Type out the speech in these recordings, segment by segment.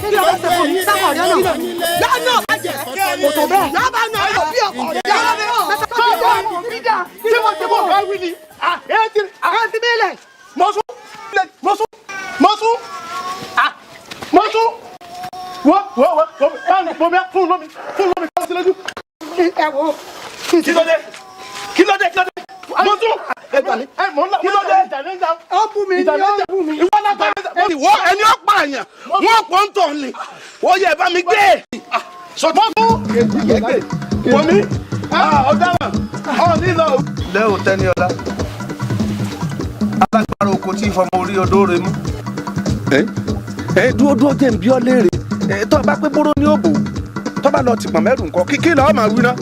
Kí ló ṣe fún mi? Sábà rẹ náà. Lọ́nà kò tó bẹ́ẹ̀. Yàrá náà yóò bí ọkọ rẹ. Yàrá náà Tí wọ́n ti bọ̀ wá wí ni. Ẹ ti bẹ́lẹ̀. Mọ̀sún mọ̀sún mọ̀sún mọ̀sún. Wọ́n wọ́n wọ́n wọ́n bomi fún lómi fún lómi kọ́ sí lójú. Ẹ wo. Kí ló dé? Kí ló dé? Kí ló dé? Mọ̀sún. Kí ló dé? Ó bú mi ní ó bú mi. Ìwọ náà bá mi. Ìwọ ẹni ó pààyàn wọn pọ̀ ń tọ̀ ni wọ́n yẹ bá mi gbé. Mọ̀sún. Wọ́n mi. Ọ̀daràn. Ọ̀ nílò. Lẹ́ò Tẹ́níọlá, alágbára oko tí ìfọmọ orí odó rẹ mú. Ẹ ẹ dúró dúró, jẹ́ ń bí ọ léèrè. Ẹ tó bá pé bóró ní òbò tó bá lọ tìpọ̀n mẹ́rù nǹkan kíkí lọ́ọ́ máa wí ná.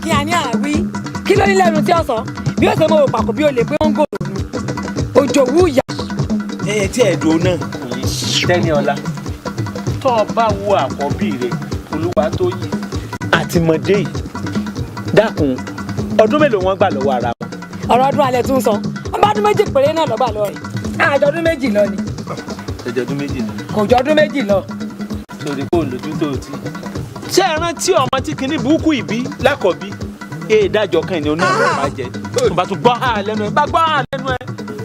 Kí a ní àwí, kí ló ní lẹ́nu tí ó sọ bí ó ṣe mọ òpàkó bí ó lè pé ó ń gòrò nù òjò wú ìyá. Ẹ tí ẹ dùn náà, Tẹ́níọlá, tó o bá wo àkọ́bí rẹ Olúwatóyìn àtìmọ̀dé yìí, dákun, ọdún mélòó wọn gbà lọ́wọ́ ara wọn? Ọ̀rọ̀ ọdún alẹ́ tún sọ, wọn bá ọdún 2 péré náà lọ́gbà lọ rẹ̀, àjọ ọdún 2 lọ ni. Ẹjọ ọdún 2 lọ. Kò jọ ọdún 2 lọ. Torí kò lójú tó ti. Ṣé ẹ rántí ọmọ tí kinní burúkú ìbí lákọ̀bí ee dájọ́ kan ní oná ọ̀rọ̀ máa jẹ tó bá tún gbọ́ hà lẹ́nu ẹ, bá gbọ́ hà lẹ́nu ẹ,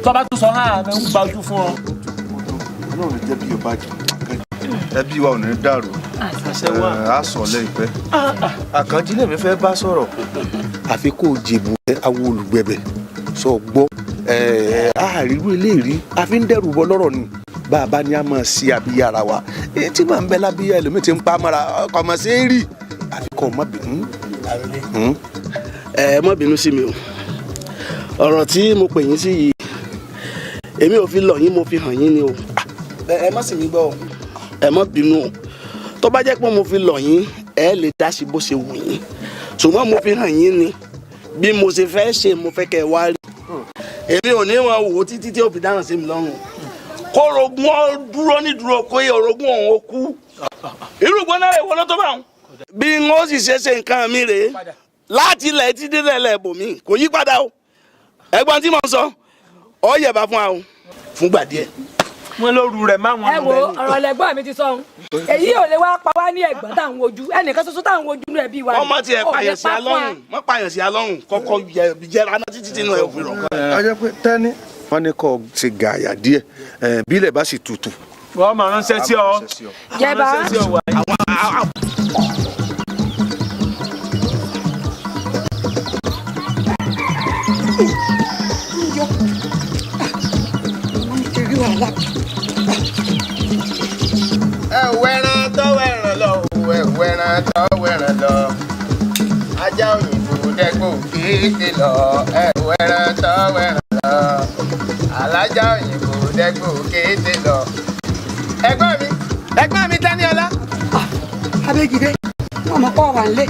tó bá tún sọ hà ẹ, ń gba ojú fún ọ. Ọlọ́run jẹ́ bí ọba jù, ẹbí wa ò ní dàrú. Ẹ, á sọ lẹ́ìpẹ́. Àkànjí lèmi fẹ́ bá sọ̀rọ̀. Àfi kó o jèbù ẹ awo olùgbẹ̀bẹ̀ sọ gbọ́ ẹ àárírú eléyìí a fi ń dẹ́rù bọ lọ́rọ̀ ni. Bá a bá ní a máa ṣe abíyá ara wa, èyí tí màá ń bẹ lábíyá ẹlòmíì ti ń pa mọ́ra ọkọ̀ ọmọ sí é rí, àfi kọ́ ọ má bínú. Ẹ má bínú sí mi o. Ọ̀rọ̀ tí mo pè yín sí yìí, èmi ò fi lọ̀ yín, mo fi hàn yín ni o. Ẹ má sì mí gbọ́ o, ẹ má bínú o. Tó bá jẹ́ pé mo fi lọ̀ yín, ẹ lè dá sí bó ṣe wù yín, ṣùgbọ́n mo fi hàn yín ni. Bí mo ṣe fẹ́ ṣe, mo fẹ́ kẹ́ ẹ wá rí. Èmi ò ní wọn wò ó títí tí ó fi dáràn sí mi lọ́rùn. Kórogún ọ dúró ní dúró, kó yẹ orogún òun ó kú. Irú gbọ́ná rẹ̀ wọ́n ló tó bá wọn. Bí n ó sì ṣe ṣe nǹkan mi rèé láti ilẹ̀ títí délẹ̀ bòmí, kò yí padà o. Ẹ̀gbọ́n tí mo ń sọ ọ yẹ̀bá fún wa o fúngbà díẹ̀. Wọn lóru rẹ máwọn. Ẹ wo, ọ̀rọ̀ lẹ́gbọ́n mi ti sọ ohun èyí ò lè wá pa wá ní ẹ̀gbọ́n tá à ń wojú ẹnìkan ṣoṣo tá à ń wojú nínú ẹbí wa. Wọ́n má tiẹ̀ pààyàn sí alọ́run, wọ́n pààyàn sí alọ́run kọ́kọ́ yẹra náà títí tínú ẹ̀ òfin rọ̀. A jẹ́ pé Tẹ́ni wọ́n ní kó o ṣe gààyà díẹ̀ ẹ, bí ilẹ̀ bá sì tutù. Wọ́n máa ránṣẹ́ sí ọ. Jẹba. Ránṣẹ́ sí ọ wáyé. Rí wàhálà. Ẹ wẹran tó wẹran lọ, ẹ wẹran tó wẹran lọ, ajá òyìnbó dẹgbò kéde lọ. Ẹ wẹran tó wẹran lọ, alájà òyìnbó dẹgbò kéde lọ. Ẹ̀gbọ́n mi, ẹ̀gbọ́n mi Tẹ́níọlá. Abégidé, wọn mọ kọ́ wà nílé.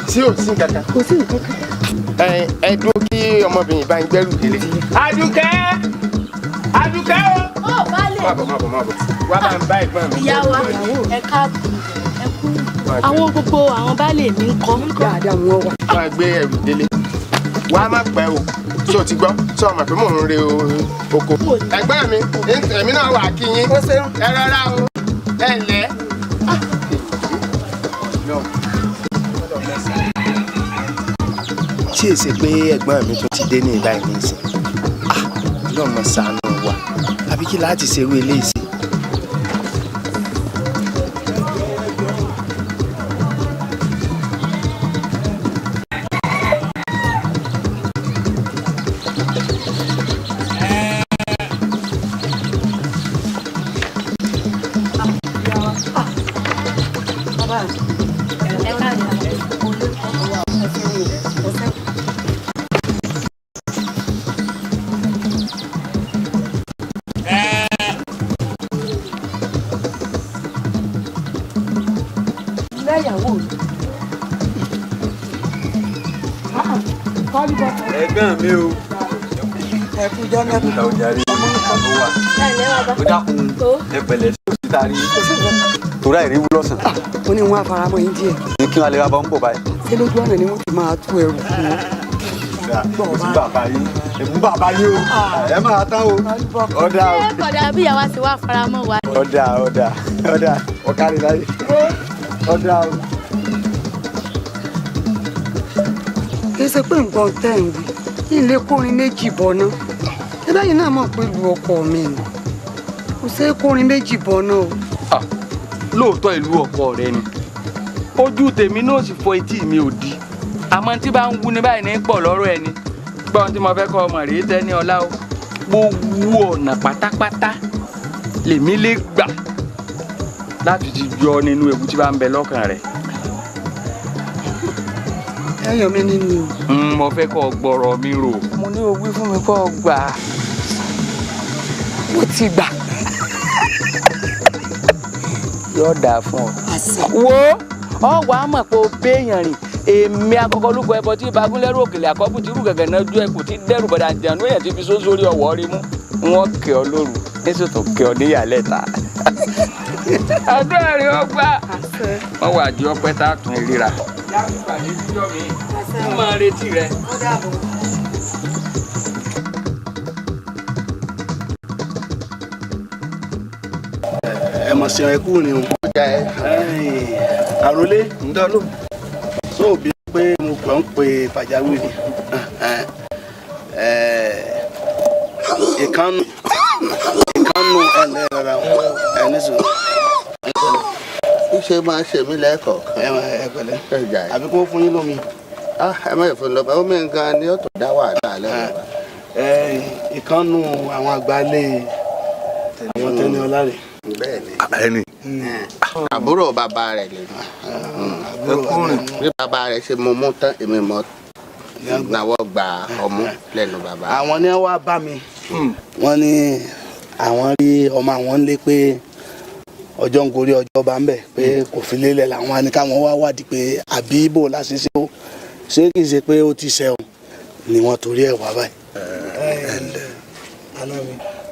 Tí ò sí nǹkan kan. Kò sí nǹkan kan. Ẹ ẹ dúró kí ọmọbìnrin bá ń gbẹ́rù délé. Adùkẹ́, Adùkẹ́ o. Ó baálé. Má bọ̀, má bọ̀, má bọ̀, wá bá ń bá ẹ̀gbọ́n mi. Ìyá wa, ẹ káàbọ̀, ẹ kú. Àwọn gbogbo àwọn baálé mi ń kọ́? Dáadáa wọn wà. Máa gbé ẹrù délé, wá má pẹ́ o. Ṣé o ti gbọ́? Ṣé o mọ̀ pé mò ń re oko? Ẹ̀gbọ́n mi, èmi náà wà kí yín. Ẹ rọra o, ẹ ǹlẹ́. Tí èsì pé ẹ̀gbọ́n mi tún ti dé ní ìbáyìí nísìn, Ọlọ́run mọ̀ ṣàánú wa, àbí kí láti ṣerú eléyìí sí. Bàbá mi. Ẹ káàbọ̀. Lẹ́yàwó mi. Kọ́lí bọ̀. Ẹ̀gbọ́n mi o. Ẹ kú jọ́ mẹ́ta. Ìta ọjà rí ó wà. Ẹ ǹlẹ́ bàbá. Ó dákun, ẹ pẹ̀lẹ́ sí òsì tá a rí. Torí àìrí wú lọ́sàn. Ó ní wọn àfaramọ́ yín díẹ̀. Ní kí wọn lè wá bá ń bọ̀ báyìí. Ṣé lójú ọ̀nà ni wọ́n ti máa tú ẹrù fún wọn? Mo ti bàbá yín, èmi bàbá yín o, ẹ máa tán o. Ọ̀dà o. Ṣé kódà bí ìyá wa ti wá faramọ́ wa ni. Ọ̀dà ọ̀dà ọ̀dà ọ̀kárí láyé. Ọ̀dà o. Kì í ṣe pé nǹkan tẹ̀ ń wí ilé kórin méjì bọ̀ ná. Ẹ báyìí náà mọ̀ pé lu ọkọ mi ni, kò ṣeé kórin méjì bọ̀ ná o. Lóòótọ́ ìlú ọkọ rẹ ni, ojú tèmi náà sì fọ, etí mi ò di, àmọ́ tí bá ń wú ní báyìí ní pọ̀ lọ́rọ̀ ẹni. Gbọ́n tí mo fẹ́ kọ́ ọmọ rèé tẹ́ ní ọlá o, gbogbo ọ̀nà pátápátá lèmi lè gbà láti ti yọ nínú ewu tí bá ń bẹ lọ́kàn rẹ̀. Ẹ yọ mí nínú o. Mo fẹ́ kọ́ gbọ́rọ̀ mi rò. Mo ní o wí fún mi kọ́ gbà. Mo ti gbà. Yóò dáa fún ọ. Wo ọ wàá mọ̀ pé o béèyàn rìn, èmi akọkọ lúkọ ẹbọ tí bagúnlẹ́rù òkèlè àkọ́bù tí rú gẹ̀gẹ̀ náà ju ẹkù tí dẹ́rù bọ̀dà jẹun èèyàn ti fi só sórí ọ̀wọ́ rí mú wọn kẹ́ ọ lóru níṣòtò kẹ́ ọ níyàlẹ́ ta. Àdúrà rẹ ó gbà, wọn wà di ọpẹ́ tá a tún ríra. Yàtúpàdé jíjọ́ mi, mo máa retí rẹ. Ẹ mọ̀ sí ẹ kú ni o. Àròlé sóò bí pé mo kàn ń pe pàjáwìrì ìkànnù ìkànnù ẹ̀lẹ́ rárá ẹ̀ ní sùn. Ṣé máa ń ṣe mí lẹ́ẹ̀kọ̀ọ̀kan. Ẹ pẹ̀lẹ́, àbí kó fún yín lómi. Ẹ má yẹ fún lọ, omi nǹkan ni ó tó dá wàhálà lẹ́nu. Ìkànnù àwọn àgbálẹ̀ àwọn tẹ́ni ọlá rẹ̀. Bẹ́ẹ̀ni. Ẹni. Àbúrò bàbá rẹ̀ lè mọ. Bí bàbá rẹ̀ ṣe mú mú tán, èmi mọ náwó gba ọmú lẹ́nu bàbá. Àwọn ni wọ́n bá mi, wọ́n ní àwọn rí ọmọ àwọn lé pé ọjọ́ ń gorí ọjọ́ bá ń bẹ̀ pé kò fi lélẹ̀, làwọn á ní káwọn wá wádìí pé àbí ibo la ṣe ṣe ó ṣé kì í ṣe pé ó ti ṣe o ni wọ́n torí ẹ̀ wá báyìí.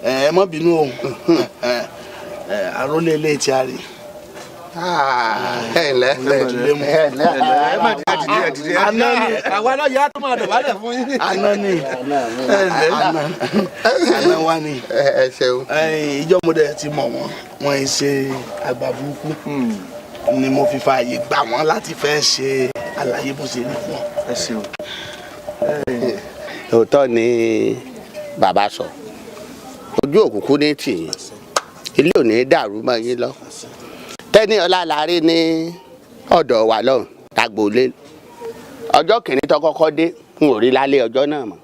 Ẹ má bínú o, àrólé ilé tí a rí. Ẹ ǹlẹ́, ẹ ǹlẹ́, ẹ má dìde, ẹ dìde, ẹ dìde. Àwa náà yà á tó máa dọ̀bálẹ̀ fún yín. Àná ni, àná wa ni. Ẹ ṣeun. Ìjọ mo dẹ̀ ti mọ̀ wọ́n, wọ́n ń ṣe àgbà burúkú ni mo fi fààyè gbà wọ́n láti fẹ́ ṣe àlàyé bó ṣe rí fún wọn. Ẹ ṣeun. Òótọ́ ni bàbá sọ, ojú òkùnkùn ní tìyín, ilé ò ní dàrú mọ́ yín lọ. Tẹ́ni ọlá la rí ní ọ̀dọ̀ wa lọ́hùn tagbolé. Ọjọ́ kìíní tó kọ́kọ́ dé, n ò rí lálẹ́ ọjọ́ náà mọ́.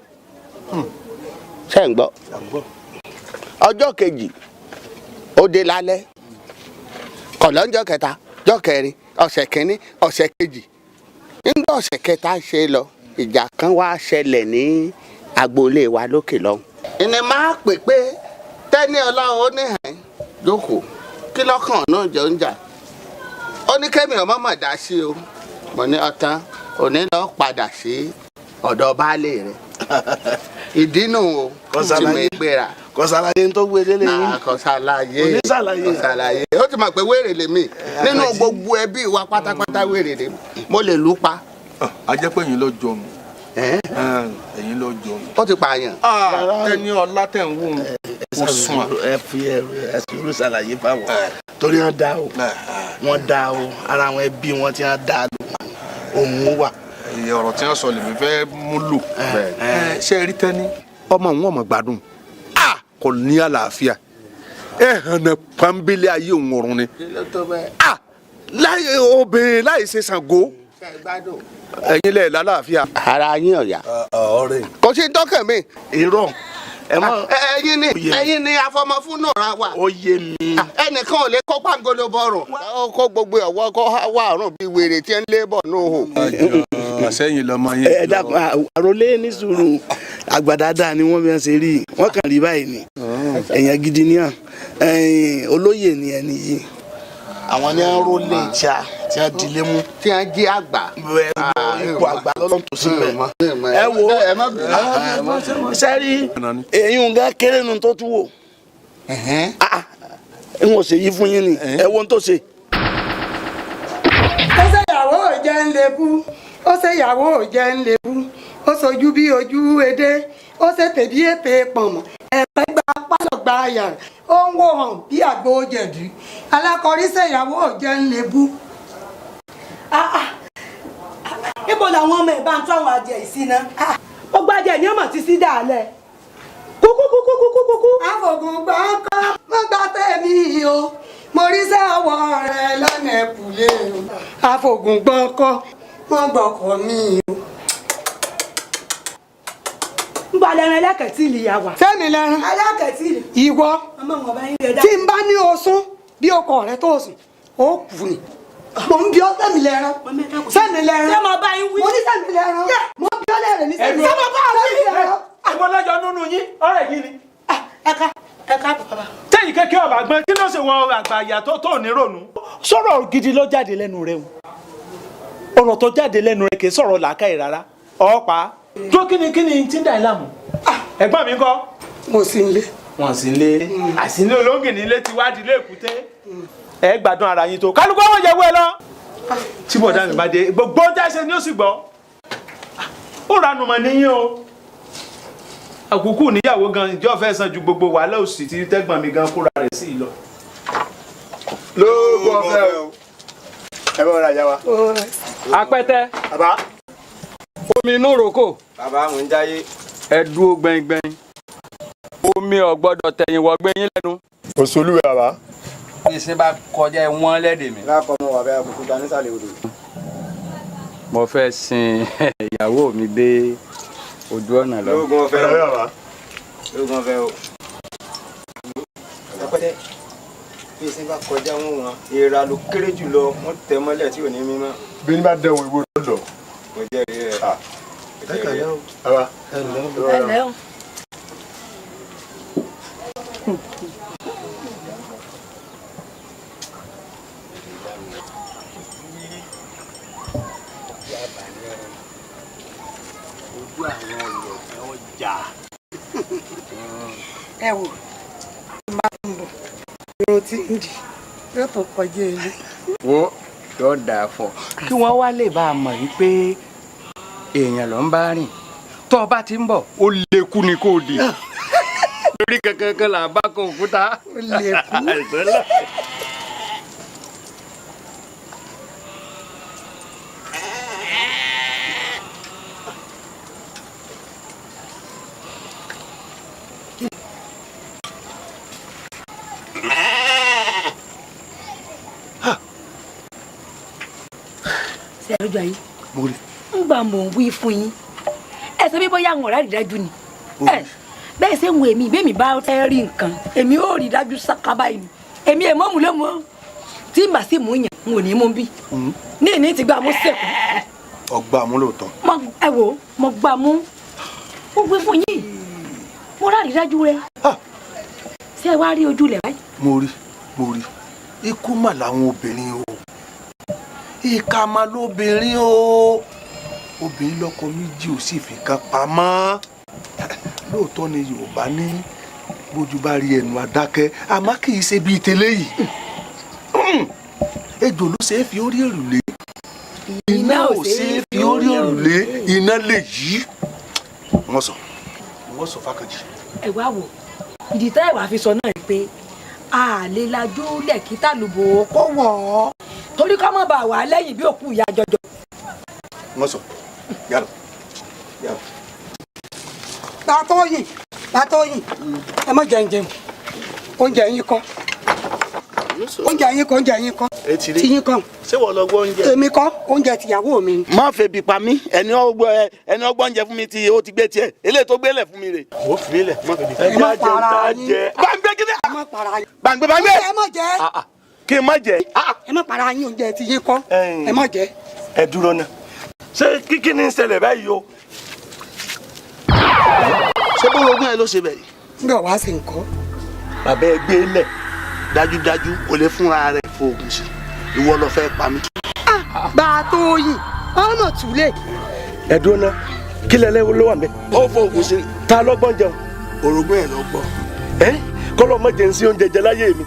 Ṣé ń gbọ́? Ọjọ́ kejì ó dé lálẹ́, kọ̀lọ́njọ́ kẹta, jọ́ kẹrin, ọ̀sẹ̀ kìíní, ọ̀sẹ̀ kejì, nígbà ọ̀sẹ̀ kẹta ṣe lọ, ìjà kan wá ṣẹlẹ̀ ní agboolé wa lókè lọ́hùn. Ìní máa pè pé Tẹ́ni ọlá ó ní hàn jókòó, kí lọ́kàn náà jọ ń jà. Ó ní kẹ́mi ọmọ mọ̀ dá sí o. Mo ní ọ̀tán òní lọ padà sí ọ̀dọ̀ baálé rẹ̀. Ìdínú o tí mo gbéra. Kọsàlàyé ń tó gbé délé yín. Kọsàlàyé, Onísàlàyé. Kọsàlàyé. Ó ti mọ̀ pé wèrè lèmi nínú gbogbo ẹbí wa pátápátá, wèrè lèmi, mo lè lù pa. A jẹ́ pé ẹ̀yin ló jọ mi. Ẹ̀yin ló jọ mi. Ó ti pààyàn. Tẹ́ni ọlá tẹ̀ ń wò ó kò sùn à. Ẹ fi ẹrù ẹ sùúrù ṣàlàyé fáwọn torí wọn dá o, wọn dá o, ara àwọn ẹbí wọn ti wọn dá òun wà. Ọ̀rọ̀ tí wọ́n sọ lèmi fẹ́ mú lò. Ṣé ẹ rí Tẹ́ni ọmọ òun ọmọ gbádùn kò ní àlàáfíà, ẹ hànà pọ́nbélé ayé òun ọ̀run ni láì obìnrin láì ṣe Ṣàngó, ẹ̀yin lẹ̀ lálàáfíà. Ara yín ọ̀yà. Ọ̀rẹ́. Kò sí dọ́kàn mi. Irọ́ ẹ mọ. Ẹ̀yin ni, ẹ̀yin ni afọmọfún náà ra wa. Ó yé mi. Ẹnìkan ò lè kó pàǹgolo bọ̀rùn kó gbogbo ọ̀wọ́ kó wà ọ̀rùn bíi wèrè tí ń lé bọ̀ ní òhò. Sẹ́yìn lọmọ yẹn. Ẹ dákun, àròlé ní sùúrù, àgbà dáadáa ni wọ́n bí wọ́n ṣe rí, wọ́n kàn rí báyìí ni, èèyàn gidi ni hàn, olóyè ni ẹni yìí, àwọn ní ń rólé ìjà tí wọ́n dilé mú. Tí wọ́n jí àgbà. Ipò àgbà lọ́lọ́run tó síbẹ̀. Ẹ wo sẹ́rí, èyí ń gá kéré nu tó tún wò n ò ṣe yí fún yín ni, ẹ wo ohun tó ṣe. Ó ṣe ìyàwó ò jẹ́ ń lè bú, ó ṣe ìyàwó ò jẹ́ ń lè bú, Ó sojú bí ojú edé, ó ṣètè bí ètè pọ̀nmọ́, ẹ̀pẹ́ gba pálọ̀ gba yàrá, ó ń wò hàn bí àgbo jẹ̀dí. Alákọ̀ọ́rí ṣèyàwó òjẹ́ ń lebú. Níbo làwọn ọmọ ẹ̀ bá ń tún àwọn adìẹ yìí sí náà? Gbogbo adìẹ ni ọmọ ti sí dàálẹ̀. Kúkúkúkúkúkú. Àfògùn gbọ́ńkọ́ mọ́ gbà tẹ̀mí o, mo rí sẹ́wọ̀ rẹ̀ lọ́nà ẹ̀kúlé o. Àfògùn gbọ́ńkọ́ mọ́ gbọ́kọ̀ mi o. Ń gba lẹ́ran ẹlẹ́kẹ̀tìlì yà wá. Sẹ́mi lẹ́ran. Ẹlẹ́kẹ̀tìlì. Ìwọ Ọmọ wọn bá yín lè dá. tí n bá ní o sún bí ọkọ rẹ tó sùn ó kù ni. Mo ń bí ọ sẹ́mi lẹ́ran. Sẹ́mi lẹ́ran. Ṣé mo bá yín wí? Mo ní sẹ́mi lẹ́ran. Mo bí ọ lẹ́rẹ̀ ní sẹ́mi. Ṣé mo bá wí? Sẹ́mi lẹ́ran. Àwọn ọlọ́jọ́ nínú yín ọ̀rẹ́ yìí ni. Ẹ̀ka ẹ̀ka bàbá. Tẹ́yìn kékeré ọ̀bà gbọ́n kí ló ṣe wọ àgbà àyà tó ní ronú. Sọ̀rọ̀ gidi ló jáde lẹ́nu rẹ o. Ọ̀rọ̀ tó jáde lẹ́nu rẹ kì í sọ̀rọ̀ làákàyè rárá. Ọ̀pá. Tó kíni kíni tí ń dà yín láàmú. Ẹ̀gbọ́n mi ńkọ́. Mo sì ń lé. Wọ́n sì ń lé. Àsìnlé olóńgì nílé ti wá di ilé èkúté. Ẹ gbádùn ara yín tó. Kálukú àwọn ìyàwó ẹ lọ. Tí bọ̀dá mi bá dé, gbogbo ohun tí a ṣe ni ó sì gbọ́. Ó ranù mọ̀ níyìn o. Àkókò níyàwó gan ìjọ fẹ́ san ju gbogbo wàhálà òsì tí tẹ́gbọ̀n mi gan kóra rẹ̀ sí lọ. Lóògùn ọ̀fẹ́ o. Ẹ bá wọn rajà wa. Apẹtẹ. Bàbá. Omi inú roko. Bàbá mò ń jáyé. Ẹ dúró gbẹngbẹng. Omi ò gbọ́dọ̀ tẹ̀yìn wọ gbẹ̀yìn lẹ́nu. Òṣòlù rẹ̀ bàbá. Ìsìn bá kọjá ẹ̀wọ̀n lẹ́dẹ̀ mi. Lákọ̀ ọmọ wà bẹ́ẹ̀ àbùkù ta nísàlẹ̀ odò. Mo fẹ́ sin ìyàwó mi dé ojú ọ̀nà lọ. Lóògùn ọ̀fẹ́ o. Lóògùn ọ̀fẹ́ o. Apẹtẹ bí ìsìn bá kọjá wọn wọn èèrà ló kéré jù lọ wọn tẹ mọ́lẹ̀ tí ò ní mímọ́. Bí ní bá dẹ̀wọ̀n ìwé lọ́dọ̀. Mo jẹ́rìí rẹ̀. Mo jẹ́rìí rẹ̀. Bàbá. Ẹ lẹ́ o. Ojú àwọn ọlọ́gbọ́n ọjà. Ẹ wò, máa ń bọ̀ irun tí ń dì yóò tó kọjá ilé. Wo yóò dáa fún ọ. Kí wọ́n wá lè bá a mọ̀ wípé èèyàn ló ń bá rìn. Tó o bá ti ń bọ̀, ó lè kú ni kò dì. Lórí kankan kan là bá kó òkúta. Ó lè kú. Ṣé ẹ lójú ayé? Mo rí. Ń gbà mò ń wí fún yín. Ẹ sọ bí bóyá àwọn ọ̀rá rí dájú ni. Ẹ bẹ́ẹ̀ ṣe ń wo èmi, bẹ́ẹ̀ mi bá fẹ́ rí nǹkan, èmi ò rí dájú sáká báyìí ni. Èmi ẹ̀ mọ́mú ló mọ́. Tí n bá sì mú yàn, n ò ní mú bí. Ní ìní ti gbà mú sẹ̀kú. Ọgbà mú lóòótọ́. Ẹ wò, mo gbà mú. Mo wí fún yín. Mo rà rí dájú rẹ. Ṣé ẹ wá rí ojú ilẹ̀ báyìí? Mo rí, mo rí. Ikú mà làwọn obìnrin o. Ìkà mà lóbìnrin o. Obìnrin lọ́kọ méjì ò sì fi kan pamọ́. Lóòótọ́ ni Yorùbá ní bójú bá rí ẹnu adákẹ́, àmọ́ kì í ṣe bíi tẹ́lẹ̀ yìí. Ejò ló ṣe é fi orí òrùlé. Iná ò ṣe é fi orí òrùlé, iná lè yí. Wọ́n sọ Fákànjì. Ẹ wá wò, ìdí tá ẹ wàá fi sọ náà ni pé a lè lajú lẹ̀ kí tàlùbọ̀ kó wọ̀ ọ́ torí ká má bàa wà lẹ́yìn bí òkú ìyá jọjọ. Wọ́n sọ yàrá yàrá. Bàtóyìn Bàtóyìn ẹ má jẹun jẹun, oúnjẹ yín kọ́, oúnjẹ yín kọ́, oúnjẹ yín kọ́, tí yín kọ́. Ṣé wọ́n lọ gbọ́ oúnjẹ? Èmi kọ́, oúnjẹ tìyàwó mi ni. Má febi pa mí, ẹni ọgbọ́n oúnjẹ fún mi tí ó ti gbé tiẹ̀, eléyìí tó gbélé fún mi rè. Ó fi mí lẹ̀, má febi pa mí. Ẹ má para yín. Bàǹgbé kí ni? Ẹ má para yín. Bàǹgbé bàǹgbé. Ẹ má jẹ. Kí n má jẹ. Ẹ má para yín, oúnjẹ tí yín kọ́, ẹ má jẹ. Ẹ dúró ná. Ṣé kíkí ni ń ṣẹlẹ̀ báyìí o? Ṣé bórogún ẹ ló ṣe bẹ̀rẹ̀? Nígbà wàá sì ń kọ́. Bàbá ẹ gbé lẹ̀ dájúdájú o lè fúnra rẹ̀ fòògùn sí ìwọ ló fẹ́ pa mí. Bàtóyìn ọmọ tùlẹ̀. Ẹ dúró ná, kí lẹ́lẹ́ ló wà mẹ́. Ó fòògùn sí. Ta ló gbọ́n jẹun? Orogún ẹ ló gbọ́. Ẹ kọ́lọ́ mọ̀ jẹ́ ń sí oúnjẹ jẹ láyé mi.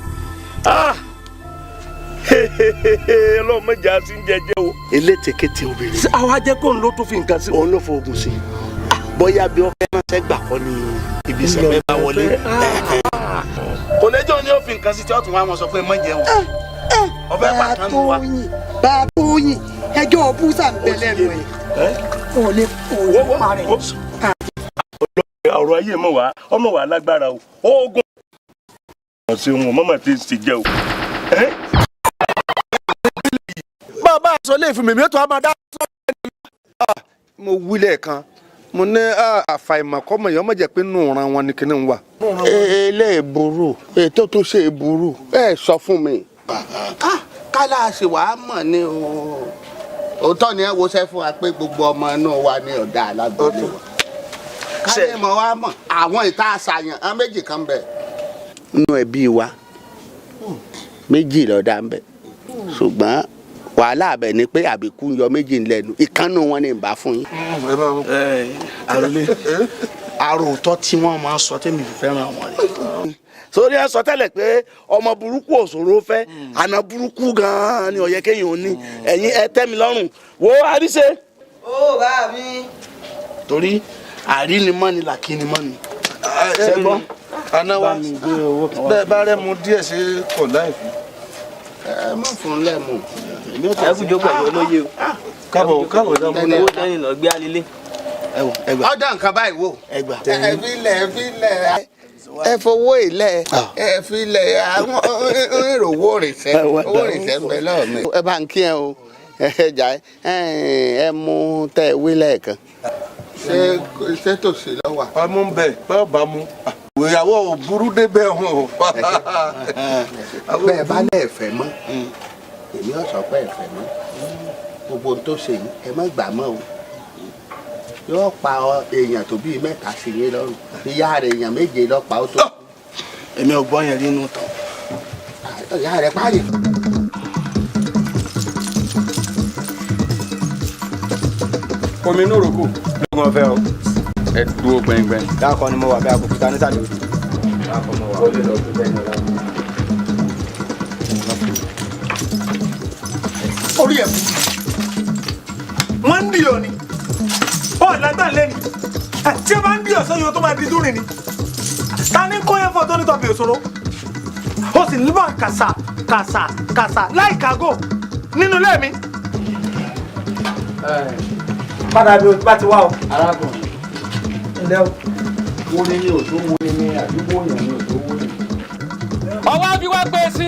Ọlọ́run mọ̀ jẹ́ àti oúnjẹ jẹ o. Elétekéte obìnrin. Ṣé àwa jẹ́ kóun ló tún fi nǹkan sí? Òun ló fòògùn sí. Bóyá bí wọ́n fẹ́ ránṣẹ́ gbà kọ́ ni ibi ìṣẹ̀fẹ́ bá wọlé. Kò lè jọ ní ó fi nǹkan sí tí ó tún wá wọn sọ pé mọ̀ jẹun. Ọbẹ̀ pàtàkì wa. Bàtóyìn, ẹjọ́ búsà ń bẹ lẹ́nu ẹ̀. Ò lè parẹ́. Ọ̀rọ̀ ayé mọ̀ wá, ọmọ wa lágbára o, oògùn ọ̀sẹ̀ wọn mọ̀mọ́ ti ṣe jẹ́ o. Bàbá aṣọ lè fún mi, mi tó a máa dá sọ́ọ̀rọ̀ ẹni. Mo wí lẹ́ẹ̀kan, mo ní àfàìmọ̀ kọ́mọ yẹn ọmọ jẹ́ pé nù ran wọn ni kinní ń wà. Eléèburú ètò tó ṣe burú, ẹ sọ fún mi. Kálá sì wàá mọ̀ ni o. Òótọ́ ni ẹ wo sẹ́ fún wa pé gbogbo ọmọ inú wa ni ọ̀dà alágbèlè wa. Kálí mọ̀ wá mọ̀ àwọn ìta àṣàyàn àwọn méjì kan bẹ̀. Nínú ẹbí wa, méjì lọ́dà ń bẹ̀, ṣùgbọ́n wàhálà abẹ ni pé àbíkú ń yọ méjì lẹ́nu, ìkànnù wọn ni ń bá fún yín. Àròlé àròótọ́ tí wọ́n máa ń sọ tẹ́mi fi fẹ́ràn wọn rẹ̀. Sórí ẹ sọ tẹ́lẹ̀ pé ọmọ burúkú òṣòro fẹ́, àná burúkú gan-an ni ó yẹ kéèyàn ò ní. Ẹ̀yin ẹ tẹ́ mi lọ́rùn wo àríṣe. Ó bá mi. Torí àrínimọ́ni làkínimọ́ni. Ṣẹ́gbọ́n. Aná wa bẹ́ẹ̀ bá rẹ́ mu díẹ̀ sí kò láì fi. Ẹ má fún un lẹ́mu. Ẹ kú jókòó ẹ̀yọ́ lóye o. Káàbọ̀ káàbọ̀ dáná. Owó tẹ́yìn lọ gbé alílé. Ọ̀dà nǹkan báyìí wò. Ẹ filẹ̀, ẹ filẹ̀, ẹ fowó ilẹ̀, ẹ filẹ̀. Àwọn èrò owó rìnsẹ́, owó rìnsẹ́ ń bẹ lọ́wọ́ mi. Ẹ bá ń kí ẹ o, ẹ jà ẹ mú tẹ ẹ wí lẹ́ẹ̀kan. Ṣé tòsí lọ wà? Ọmú ń bẹ bẹ́ẹ̀ bá mú ìyàwó ò burú débẹ̀ hàn o. Bẹ́ẹ̀ bá lẹ́ẹ̀ fẹ́ mọ́, èmi ò sọ pé ẹ fẹ́ mọ́. Gbogbo ohun tó ṣe yìí, ẹ má gbà mọ́ o. Yóò pa èèyàn tó bíi mẹ́ta sí yín lọ́rùn, ìyá rẹ̀ èèyàn méje ló pa ó tó. Èmi ò gbọ́ yẹn rí inú tán. Ìyá rẹ̀ páàlì. Omi inú òròkù lóògùn ọ̀fẹ́ o. Ẹ dúró gbẹngbẹng. Dákọ ni mo wà bí akókúta nísàlẹ̀ odò. Dákọ mo wà. Ó lè lọ sí bẹ́ẹ̀ ní ọ̀la. Orí ẹ̀ wọ́n ń dìyọ̀ ni ọ̀ lágbà lẹ́nu tí ó bá ń dìyọ̀ sọ́yún tó máa di dúrin ni. Ta ni kó yẹn fún ọ tó ní tọ́bi òṣòro? Ó sì ń bọ̀ kàṣà kàṣà kàṣà láì kágò nínú ilé mi. Padà bí o bá ti wá o. Arákùnrin. Ǹlẹ́ o. Wo ni ní òtó wo ni ní àdúgbò yàn ní òtó wo ni. Ọwọ́ fi wá pé sí.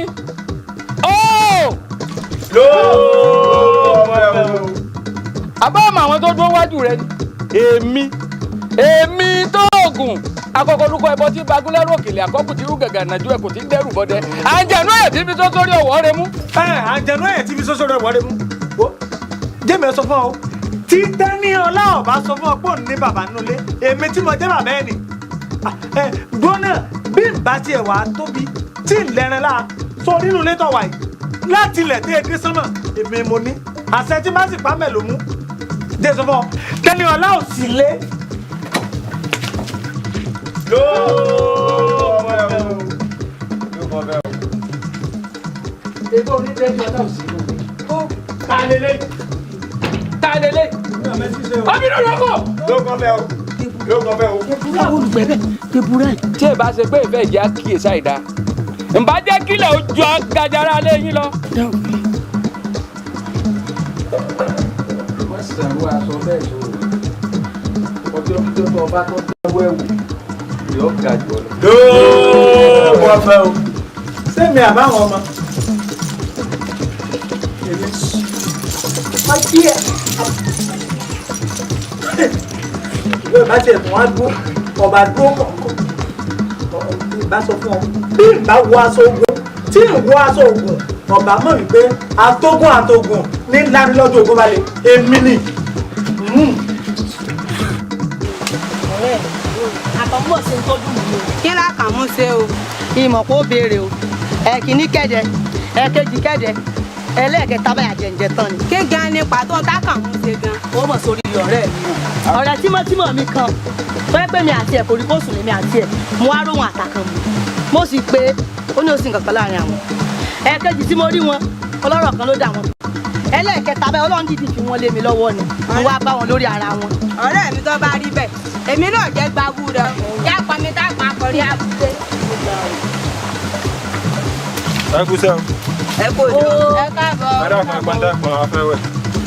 Àbá ọmọ àwọn tó dúró wájú rẹ ni. Èmi tó oògùn akọkọ lukọ ẹbọ tí bagúnlẹ́rù òkèlè àkọ́kù tí rú gàgà nàjú ẹkùn tí ń dẹ́rù bọ́dẹ. Àǹjẹ̀nú ẹ̀ tí fi tó sórí ọ̀wọ́ rẹ mú. Ẹ àǹjẹ̀nú ẹ̀ tí fi tó sórí ọ̀wọ́ rẹ mú. Wo jẹ́mi ẹ sọ fún ọ tí Tẹ́níọlá ọba sọ fún ọ pé òun ní bàbá nulẹ̀, èmi tí mo jẹ́ bàbá ẹ̀ nì. Gbọ́nà bí n bá tiẹ̀ wá tóbi tí ń lẹ́rìn láà sọ nínú ilé tó wà yìí láti ilẹ̀ tí èdè sánmà èmi mo ní àṣẹ tí má sì pa mẹ́ ló mú. Jẹ́ sọ fún ọ Tẹ́níọlá ò sì lé. Ebe orí Tẹ́níọlá ò sí lóde. Ta lélẹ̀? Ta lélẹ̀? Obìnrin ló kọ̀. Ló kọ́ bẹ́ẹ̀ o. Ló kọ́ bẹ́ẹ̀ o. Olùgbẹ́bẹ̀ debúrẹ́. Tí ẹ bá ṣe pé ìfẹ́ ìjẹ́ àkíyèsí àìdá, ǹbá jẹ́ kílẹ̀ ojú gajara lé yín lọ. Wọ́n sàrú aṣọ bẹ́ẹ̀ sọ̀rọ̀ ọjọ́ kíjọ́ tó ọba tó dáwọ́ ẹ̀wò yóò ga jù ọ lọ. Lóògùn ọ̀fẹ́ o. Sẹ́mi àbáwọn ọmọ. Ìwé ìbá tiẹ̀ tún wá dúró, ọba dúró kọ̀ọ̀kan. Ìbá sọ fún ọ bí ìbá wọ aṣọ ogun tí ń wọ aṣọ ogun, ọba mọ̀ wípé atógún àtógùn ní ńlá ní lọ́jọ́ ogun balẹ̀ èmi ni. Ọ̀rẹ́ àkànmú ṣe ń tọ́jú mi o. Kí lákàmú ṣe o? Ìmọ̀ kó béèrè o. Ẹ̀kíní kẹ̀dẹ̀, ẹ̀kejì kẹ̀dẹ̀, ẹlẹ́ẹ̀kẹta báyà jẹ̀ǹjẹ̀ tán ni. Kí gan ni pàtó tákàmú ṣe gan? Ó mọ̀ sórí ọ̀rẹ́ mi o. Ọ̀rẹ́ tímọ́tímọ́ mi kan tó yẹ pé mi àti ẹ̀ kò rí kó sùn lèmi àti ẹ̀, mo wá róhun àtàkàn mu, mo sì pé ó ní oṣù kankan láàrin àwọn. Ẹ̀ẹ̀kejì tí mo rí wọn, ọlọ́rọ̀ kan ló dà wọ́n. Ẹlẹ́ẹ̀kẹta bẹ́ẹ̀, Ọlọ́run dìdì fi wọ́n lé mi lọ́wọ́ ni mo wá bá wọn lórí ara wọn. Ọ̀rẹ́ mi, tó bá rí bẹ́ẹ̀, èmi náà jẹ́ gbawú rẹ yá pọnmi tá a pa akọrí àbúté. Ẹ kú sẹ́wọ̀n. Ẹ kò dùn. Ẹ káàbọ̀. Ẹ dákun, ẹ pọ́n dákun, a fẹ́ wẹ̀.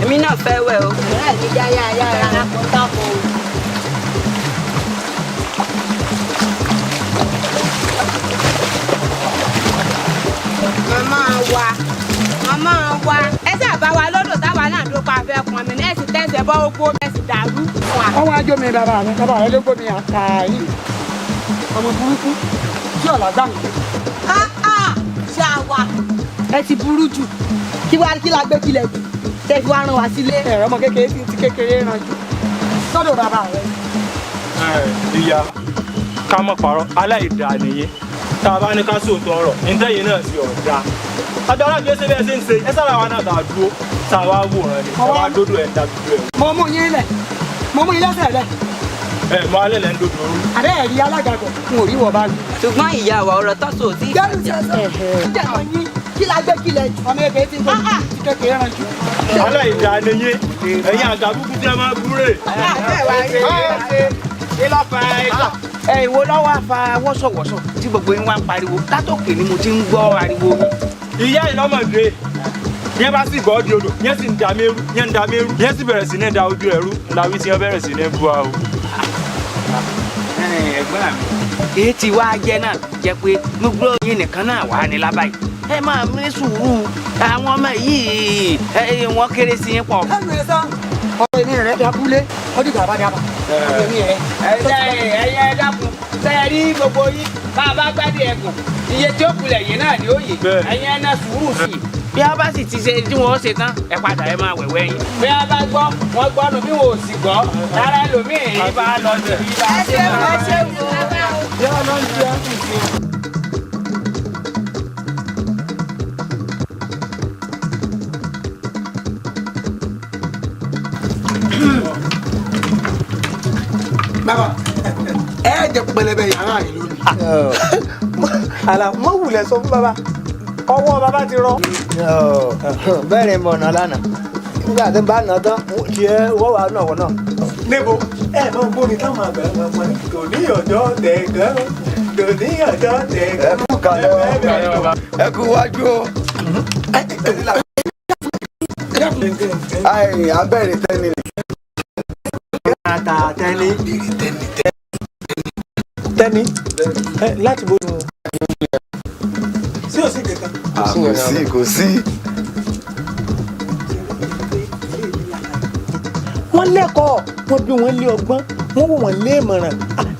Èmi náà fẹ́ wẹ̀ o. Ọ̀rẹ́ mi, já yá yá yá kó tákò. Màmá wa, màmá wa, ẹ sábà wa lọ́dọ̀ táwa náà ló pa afẹ́ pọnmi náà, ẹ sì tẹ̀sẹ̀ bọ́ ogbó, ẹ sì dàrú fún wa. Ọwọ́ ajó mi, bàbá rẹ, bàbá rẹ ló gbómi àkà yìí, ọmọ burúkú tí ọ̀là gbà mí. Ṣáwa, ẹ ti burú jù. Kí wàá kí la gbé kílẹ̀ jù tẹ́ fi wá rán wa sílé. Ẹ̀rọ ọmọ kékeré ti kékeré ràn jù sọ́dọ̀ bàbá rẹ. Ìyá, ká mọ̀ parọ́, aláìdáa nìyẹn. Tá a bá ní ká sóòótọ́ ọ̀rọ̀ nítẹ̀yìn náà sí ọ̀dà agbára bí ẹ ṣe bẹ́ẹ̀ ṣe ń ṣe ẹ sára wa náà tá a dúró tá a wá wòran ni ẹ wá dódò ẹ̀ ń da dúdú ẹ̀. Mo mú yín lẹ̀, mo mú yín lẹ́sẹ̀ lẹ̀. Ẹ mọ alẹ́ lẹ́ ń dódò orú. Àbẹ́ ẹ̀rí alágàgọ̀ n ò rí wọ̀ bá rí. Ṣùgbọ́n ìyá wa, ọ̀rọ̀ tó sọ sí. Kí la gbé kílẹ̀ jù. Ọmọ kékeré ti ń bọ̀ ti kékeré ràn jù. Aláìdáa nìyẹn, ẹ̀yin àgbà búkú tí ẹ máa búrè. Kí ló fa ẹjọ́? Ẹ ìwo lọ́wọ́ fa wọ́sọ̀wọ́sọ̀ tí gbogbo yín wá ń pariwo látòkè ni mo ti ń gbọ́ ariwo yín. Ìyá ìlọ́mọdé yẹn bá sì bọ́ di odò yẹn sì ń da mẹ́rú, yẹn ń da mẹ́rú, yẹn sì bẹ̀rẹ̀ sí ní da ojú ẹ̀rú làwí tí wọ́n bẹ̀rẹ̀ sí ní bu wa o. Ẹ̀gbọ́n mi, èyí tí wàá jẹ́ náà jẹ́ pé gbogbo yín nìkan náà wà ní lábàáyé. Ẹ máa ní sùúrù, àwọn ọmọ yìí wọ́n kéré sí yín pọ̀. Ẹnu ẹ sá, ọ̀rọ̀ èmi rẹ̀ dábúlé ọdún bàbá dábà ọ̀rọ̀ èmi rẹ̀. Ẹyẹ, ẹ dákun, ṣe é rí gbogbo yín bá a bá gbádìí ẹkùn, iye tí ó kulẹ̀ yìí náà ni ó yè. Ẹ̀yin ẹ̀ ná sùúrù sí i. Bí a bá sì ti ṣe tí wọ́n ṣe tán, ẹ padà, ẹ máa wẹ̀wẹ̀ yín. Bí a bá gbọ́ wọ́n gbọ́ nù, bí wọn ò sì gbọ́ rárá, ẹlòmíì yìí bá lọ sí ibi bá Ẹ ṣeun, ẹ ṣeun o. Bàbá, ẹ jẹ pẹlẹbẹ yàrá rẹ lónìí. Àlà mọ wulẹ̀ sọ fún bàbá, ọwọ́ bàbá ti rọ. Bẹ́ẹ̀ ni mo nà lánàá, nígbà tí n bá nà tán tiẹ̀ wọ́n wà náà wọ́n náà. Níbo ẹ máa ń gbóni táwọn àgbà máa ń pọn tòní ọjọ́ tẹ̀gán, tòní ọjọ́ tẹ̀gán. Ẹ kú kalẹ̀ o, ẹ kú wájú o. Ayi, abẹ́rẹ́ tẹ́ni ni. Ata tẹ́ni. Tẹ́ni láti bó nu. Sí ò sí kankan. Kò sí, kò sí. Wọ́n lẹ́kọ̀ọ́, wọ́n bí wọ́n lé ọgbọ́n, wọ́n wò wọ́n lé ìmọ̀ràn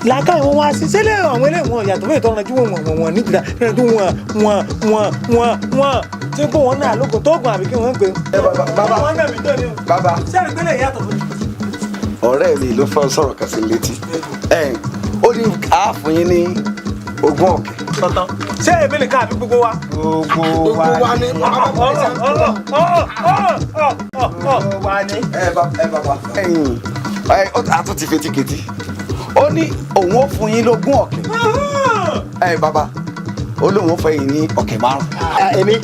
làákàyè wọn wá sí sílẹ̀. Àwọn eléyìí wọn yàtọ̀ fún ìtọ́nà tí wọ́n wọ̀n wọ̀n nígbà tí wọ́n wọ̀n wọ̀n wọ̀n wọ̀n tí kò wọ́n náà lóko tó gùn àbí kí wọ́n ń pè. Bàbá, wọ́n náà mi tó ní o. Bàbá. Sẹ́ẹ̀rì pélé yàtọ̀ fún mi. Ọ̀rẹ́ mi ló fẹ́ sọ̀rọ̀ kan sí létí. Ó ní a fún yín ní 20. Tọ̀tàn, ṣé èmi nìkan àbí gbogbo wa? Gbogbo wa ni. Gbogbo wa ni. Ẹ bàbá, ẹ̀yin ẹ a tún ti fetí ketí. Ó ní òun ó fún yín l'20. Ẹ bàbá, ó lóun ó fẹ́ yín ní 5,000. Èmi.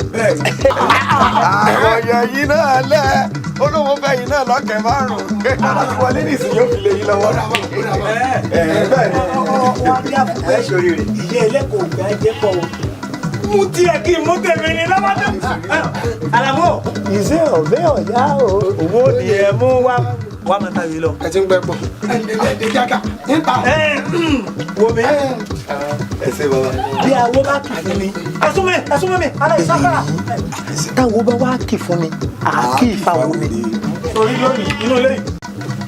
Àwọn ọ̀yàn yìí náà lẹ̀, ó lóun ó fẹ́ yín náà l'5,000. Bàbá ti wọlé nísìnyí, ó fi lé yín lọ́wọ́. Bẹ́ẹ̀ ni. Wọ́n á dí àfùgbẹ́ ìyá ẹlẹ́kọ̀ọ́ ògbà jẹ́ pọ̀ o. Mú tiẹ̀ kí n mú tèmi ní lọ́wọ́dún. Àlàmú. Ìṣe ọ̀bẹ ọ̀yá o. Owó ni ẹ mú wá. Wá máa tàbí lọ. Ẹ ti ń gbẹ pọ̀. Ẹ ẹ jáka níta. Wo mi. Ẹ ṣe bàbá. Bí awo bá kì fún mi. Ẹsùn mi, ẹsùn mi, aláìsáfàrà. Táwo bá wá kì fún mi, àákì ìfàwọ̀ mi. Torí lónìí, inú ilé yìí,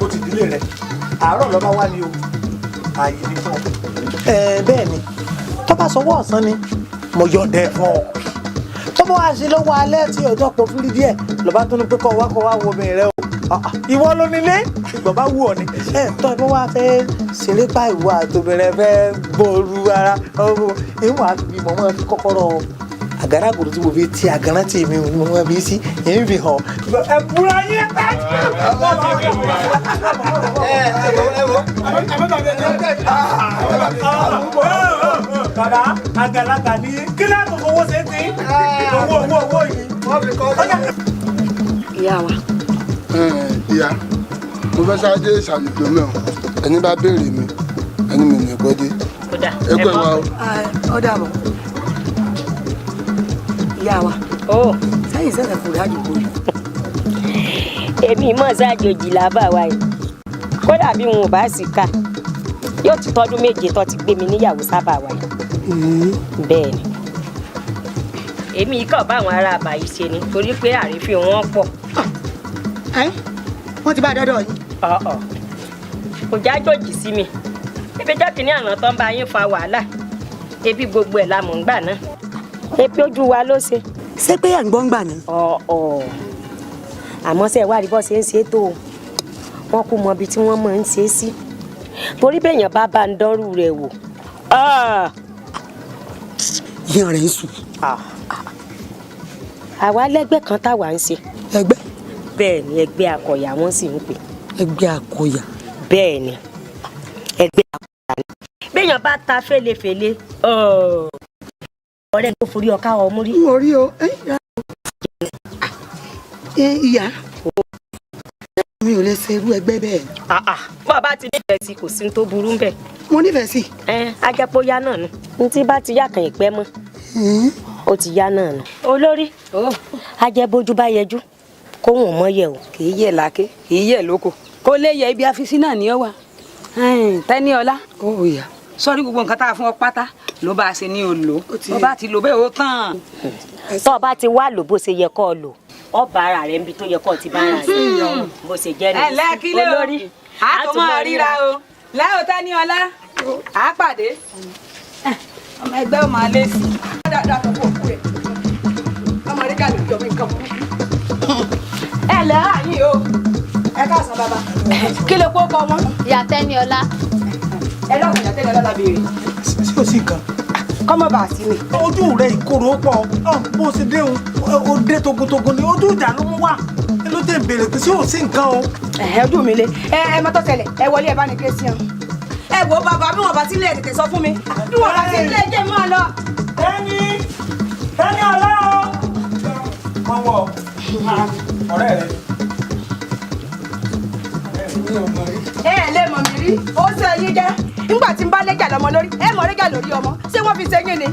o ti dílé rẹ̀. Àárọ̀ lọ́ba wá ní o. Ààyè ní fún ọ. Ẹ bẹ́ẹ̀ ni, tó bá sọ ọwọ́ ọ̀sán ni, mo yọ̀ǹda ẹ̀ fún ọ. Tó bá wá ṣe lọ́wọ́ alẹ́ tí ọjọ́ pọ̀ fúrí díẹ̀, lọ́ba tó ní pé kọ́ wá kọ́ wá wo obìnrin rẹ o. Ìwọ ló nílé, ìgbọ̀n bá wù ọ́ ni. Ẹ tọ́ ẹ bá wá fẹ́ ṣeré pa ìwọ àtòbìnrin fẹ́ bọ́ọ̀lù ara ìwọ̀n àfi mọ̀ mọ́ fi kọ́kọ́rọ́ àgádágodo tí mo fi ti àgàrà tí mi mo mọ bí sí èyí fi hàn. Ẹ búra yín ẹ. Bàbá àgàlagbà ní kíláàsì owó ṣe ti owó owó owó yìí. Ìyá wa. Ìyá, mo fẹ́ sáré dé ìsàlẹ̀ tó mẹ́wọ̀n. Ẹni bá béèrè mi, ẹni mi ní pẹ́ dé. Kódà. Ẹ kú ẹwà o. Ó dàbọ̀. Ìyá wa. Sẹ́yìn sẹ́sẹ̀ kò rí àdúgbò yìí. Èmi mọ̀ ṣàjòjì làbà wa yìí, kódà bí wọn ò bá sì ká yóò ti tọdún 7 tó ti gbé mi níyàwó sábà wa yìí. Bẹ́ẹ̀ ni, èmi kàn bá àwọn ará àbá yìí ṣe ni torí pé àrífín wọn pọ̀. Wọ́n ti bá a dọ́dọ̀ yín. Kò jájòjì sí mi, ebi jọ́ kìíní àná tó ń bá yín fa wàhálà, ebi gbogbo ẹ̀ la mọ̀ ń gbà náà, ebi ojú wa ló ṣe. Ṣé pé ẹ̀ ń gbọ́ ń gbà náà? Àmọ́ ṣe wá rí bọ́ ṣe ń ṣe tó o, wọ́n kú mọ ibi tí wọ́n máa ń ṣe é sí, torí bẹ́ẹ̀yàn bá bá ń dánrù rẹ̀ wò. Ìyá rẹ̀ ń sùn. Àwa lẹ́gbẹ́ kan táwa ń ṣe. Ẹgbẹ́? Bẹ́ẹ̀ ni, ẹgbẹ́ akọ̀yà wọ́n sì ń pè. Ẹgbẹ́ akọ̀yà? Bẹ́ẹ̀ ni, ẹgbẹ́ akọ̀yà ni. Bẹ́ẹ̀yàn bá ta fẹ́lẹ́fẹ́lẹ́, ọ̀rẹ́ ló forí ọ̀ká ọmú rí. N ò rí o. Ìyá, mi ò lè ṣe irú ẹgbẹ́ bẹ́ẹ̀. Bó o bá ti nífẹ̀ẹ́ sí, kò sí ní tó burú ń bẹ̀. Mo nífẹ̀ẹ́ sí. Ajẹ́pọ̀ yá náà nù. N tí bá ti yá kan ìpẹ́ mọ́, ó ti yá náà nù. Olórí, ajẹ́bójú bá yẹjú kóhùn mọ́ yẹ o. Kì í yẹ láké, kì í yẹ lóko, kó lè yẹ ibi àfisí náà ní ọ wà. Tẹ́níọlá. Ó yá. Sọ́rí, gbogbo nǹkan tá a fún ọ pátá ló bá a ṣe ní o lò ó bá ti lò bẹ́ẹ̀ ó tán. Tó o bá ti wá lò bó ṣe yẹ kó o lò, ọ bá ara rẹ níbi tó yẹ kó o ti bá ara rẹ bó ṣe jẹ́ nìyí. Ẹ lẹ́kílẹ̀ o, a tún máa ríra o lẹ́yìn Tẹ́níọlá, a pàdé ọmọ ẹgbẹ́ ò máa lé sí i. Dáadáa tó kó òkú rẹ̀ ọmọ rẹ̀ gà lójú ọmọ nǹkan burúkú. Ẹ lẹ́ àyìn o, ẹ káàsán bàbá. Kí ló kó kọ wọn? Ìyá Tẹ́níọlá. Ẹ lọ́kùnrin, Ìyá Tẹ́níọlá la béèrè. Sí ò sí nǹkan. Kọ́mọ bá a sí mi. Ojú rẹ ìkorò pọ̀, bó o ṣe dé o, o dé togun-togun ni, ojú ìjà ló mú wá ló dé béèrè pé sí ò sí nǹkan o. Ẹ ojú mi le, ẹ mọ tó ṣẹlẹ̀, ẹ wọlé, ẹ bá ní ké sí ọ. Ẹ wo bàbá, bí wọn bá sílẹ̀ tètè sọ fún mi, bí wọn bá sílẹ̀ jẹ́ mọ́ lọ. Tẹ́ni, Tẹ́níọlá o. Wọ́n wọ ọ̀rẹ́ rẹ. Ẹ ẹ lè mọ̀ mí rí, ó ṣe yín jẹ́ nígbà tí n bá lẹ́jà lọ́mọ lórí, ẹ mọ̀ lẹ́jà lórí ọmọ, ṣé wọ́n fi ṣe yín ni?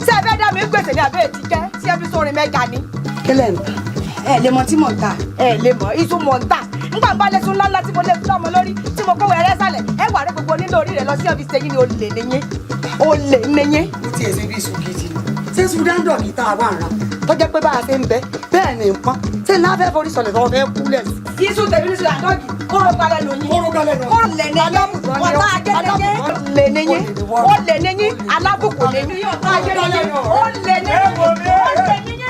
Ṣé ẹ fẹ́ dá mi gbèsè ní àbẹ́ ètí jẹ́? Ṣé ẹ fi sórin mẹ́ga ni? Kílẹ̀ ń ta. Ẹ lè mọ tí mò ń ta, ẹ lè mọ iṣu mò ń ta. Nígbà n bá lẹ́sùn ńláńlá tí mo lé fún ọmọ lórí, tí mo kówó ẹrẹ́ sálẹ̀, ẹ wà rẹ gbogbo nílò orí rẹ lọ sí ọ́fíìsì ṣe yín ni. Olè níyín, olè níyín. Ó tiẹ̀ ṣe bí iṣu gidi ni. Ṣé Sudan dọ̀gì tá a wà ń ra tó jẹ́ pé bá a ṣe ń bẹ bẹ́ẹ̀ ni nǹkan ṣé ńlá fẹ́ forí sọlẹ̀ tó fẹ́ kú lẹ̀ sí. Iṣu tèmi ní Sudan dọ̀gì kóró balẹ̀ lóyún. Kóró balẹ̀ lóyún. Kóró lẹ̀ níyín. Ọ̀tá ajé níyín. Lè níyín. Ó lè níyín. Alábùkù níyín. Ọ̀tá ajé níyín. Ó lè níyín. Ó lè níyín.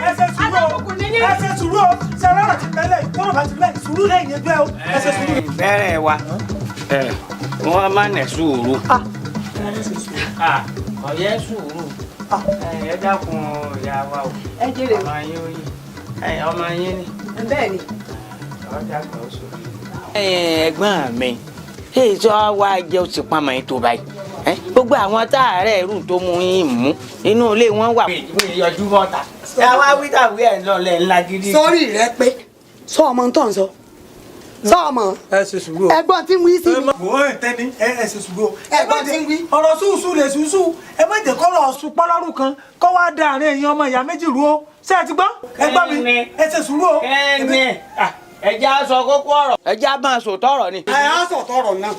Alábùkù níyín. Ẹ ṣe sùúrù o, ṣe ọlọ́rọ̀ ti bẹ́lẹ̀ tọ́rọ̀ bá ti bẹ́ẹ̀ sùúrù lẹ́yìn ẹgbẹ́ o, ẹ ṣe sùúrù. Bẹ́ẹ̀rẹ̀ wa, wọ́n máa nẹ̀ sùúrù. Ọ̀yẹ́ sùúrù, ẹ dákun ìyá wa o. Ẹ jèrè o. Ọmọ yín ó yín, ọmọ yín ni. Bẹ́ẹ̀ ni. Ọjà kan ó sọ. Ẹ̀gbọ́n mi, èyí tó wá jẹ́ ó ti pamọ́ yín tó báyìí, gbogbo àwọn táàárẹ̀ ẹrù tó mú yín mú inú ilé wọn wà. Yọjú bọ́ta. Ẹ wá wí tàwí ẹ̀ lọ́lẹ̀ ńlá gidi. Sọ́rí rẹ pé sọ ọmọ tó ń sọ sọ ọmọ. Ẹ ṣe sùúrù o. Ẹ̀gbọ́n tí ń wí sí mi. Wò ó tẹ́ni, ẹ ṣe sùúrù o. Ẹ̀gbọ́n tí ń wí. Ọ̀rọ̀ sùúsù lè sùúsù, ẹ má jẹ́ kọ́rọ̀ ọ̀sùn pọ́lọ́rù kan kọ́ wá da àárín ẹ̀yin ọmọ ìyá méjì rú o. Ṣé ẹ ti gbọ́? Ẹ̀gbọ́n mi, ẹ ṣe sùúrù o. Kẹ́ni ẹ jẹ́ á sọ kókó ọ̀rọ̀, ẹ jẹ́ á máa sòótọ́ ọ̀rọ̀ ni. Ẹ á sòótọ́ ọ̀rọ̀ náà.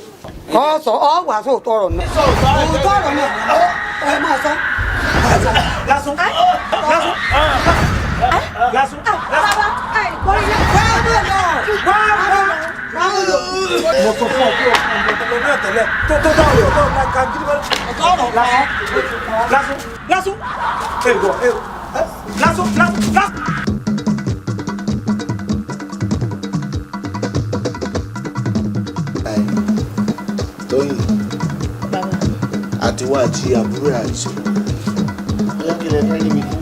Ọ sọ ọ wà sòótọ́ ọ̀rọ̀ náà. Sòótọ́ ọ̀rọ̀ náà ẹ máa sọ. Lásán lásán lásán. Bàbá ẹ kórè yẹn. Wá wá wá. Mo sọ fún ọ pé ọkàn mi lọ náà tẹ́lẹ̀ tó tó tó ọ̀rọ̀ tó ọ̀rọ̀ ká gidi bá. Lásán lásán lásán. Ẹ wọ ẹ lásán lásán lásán. Tóyìn, àtiwá àti àbúrò àìsàn ọjọ́ kí lẹ fẹ́ rí mi fún.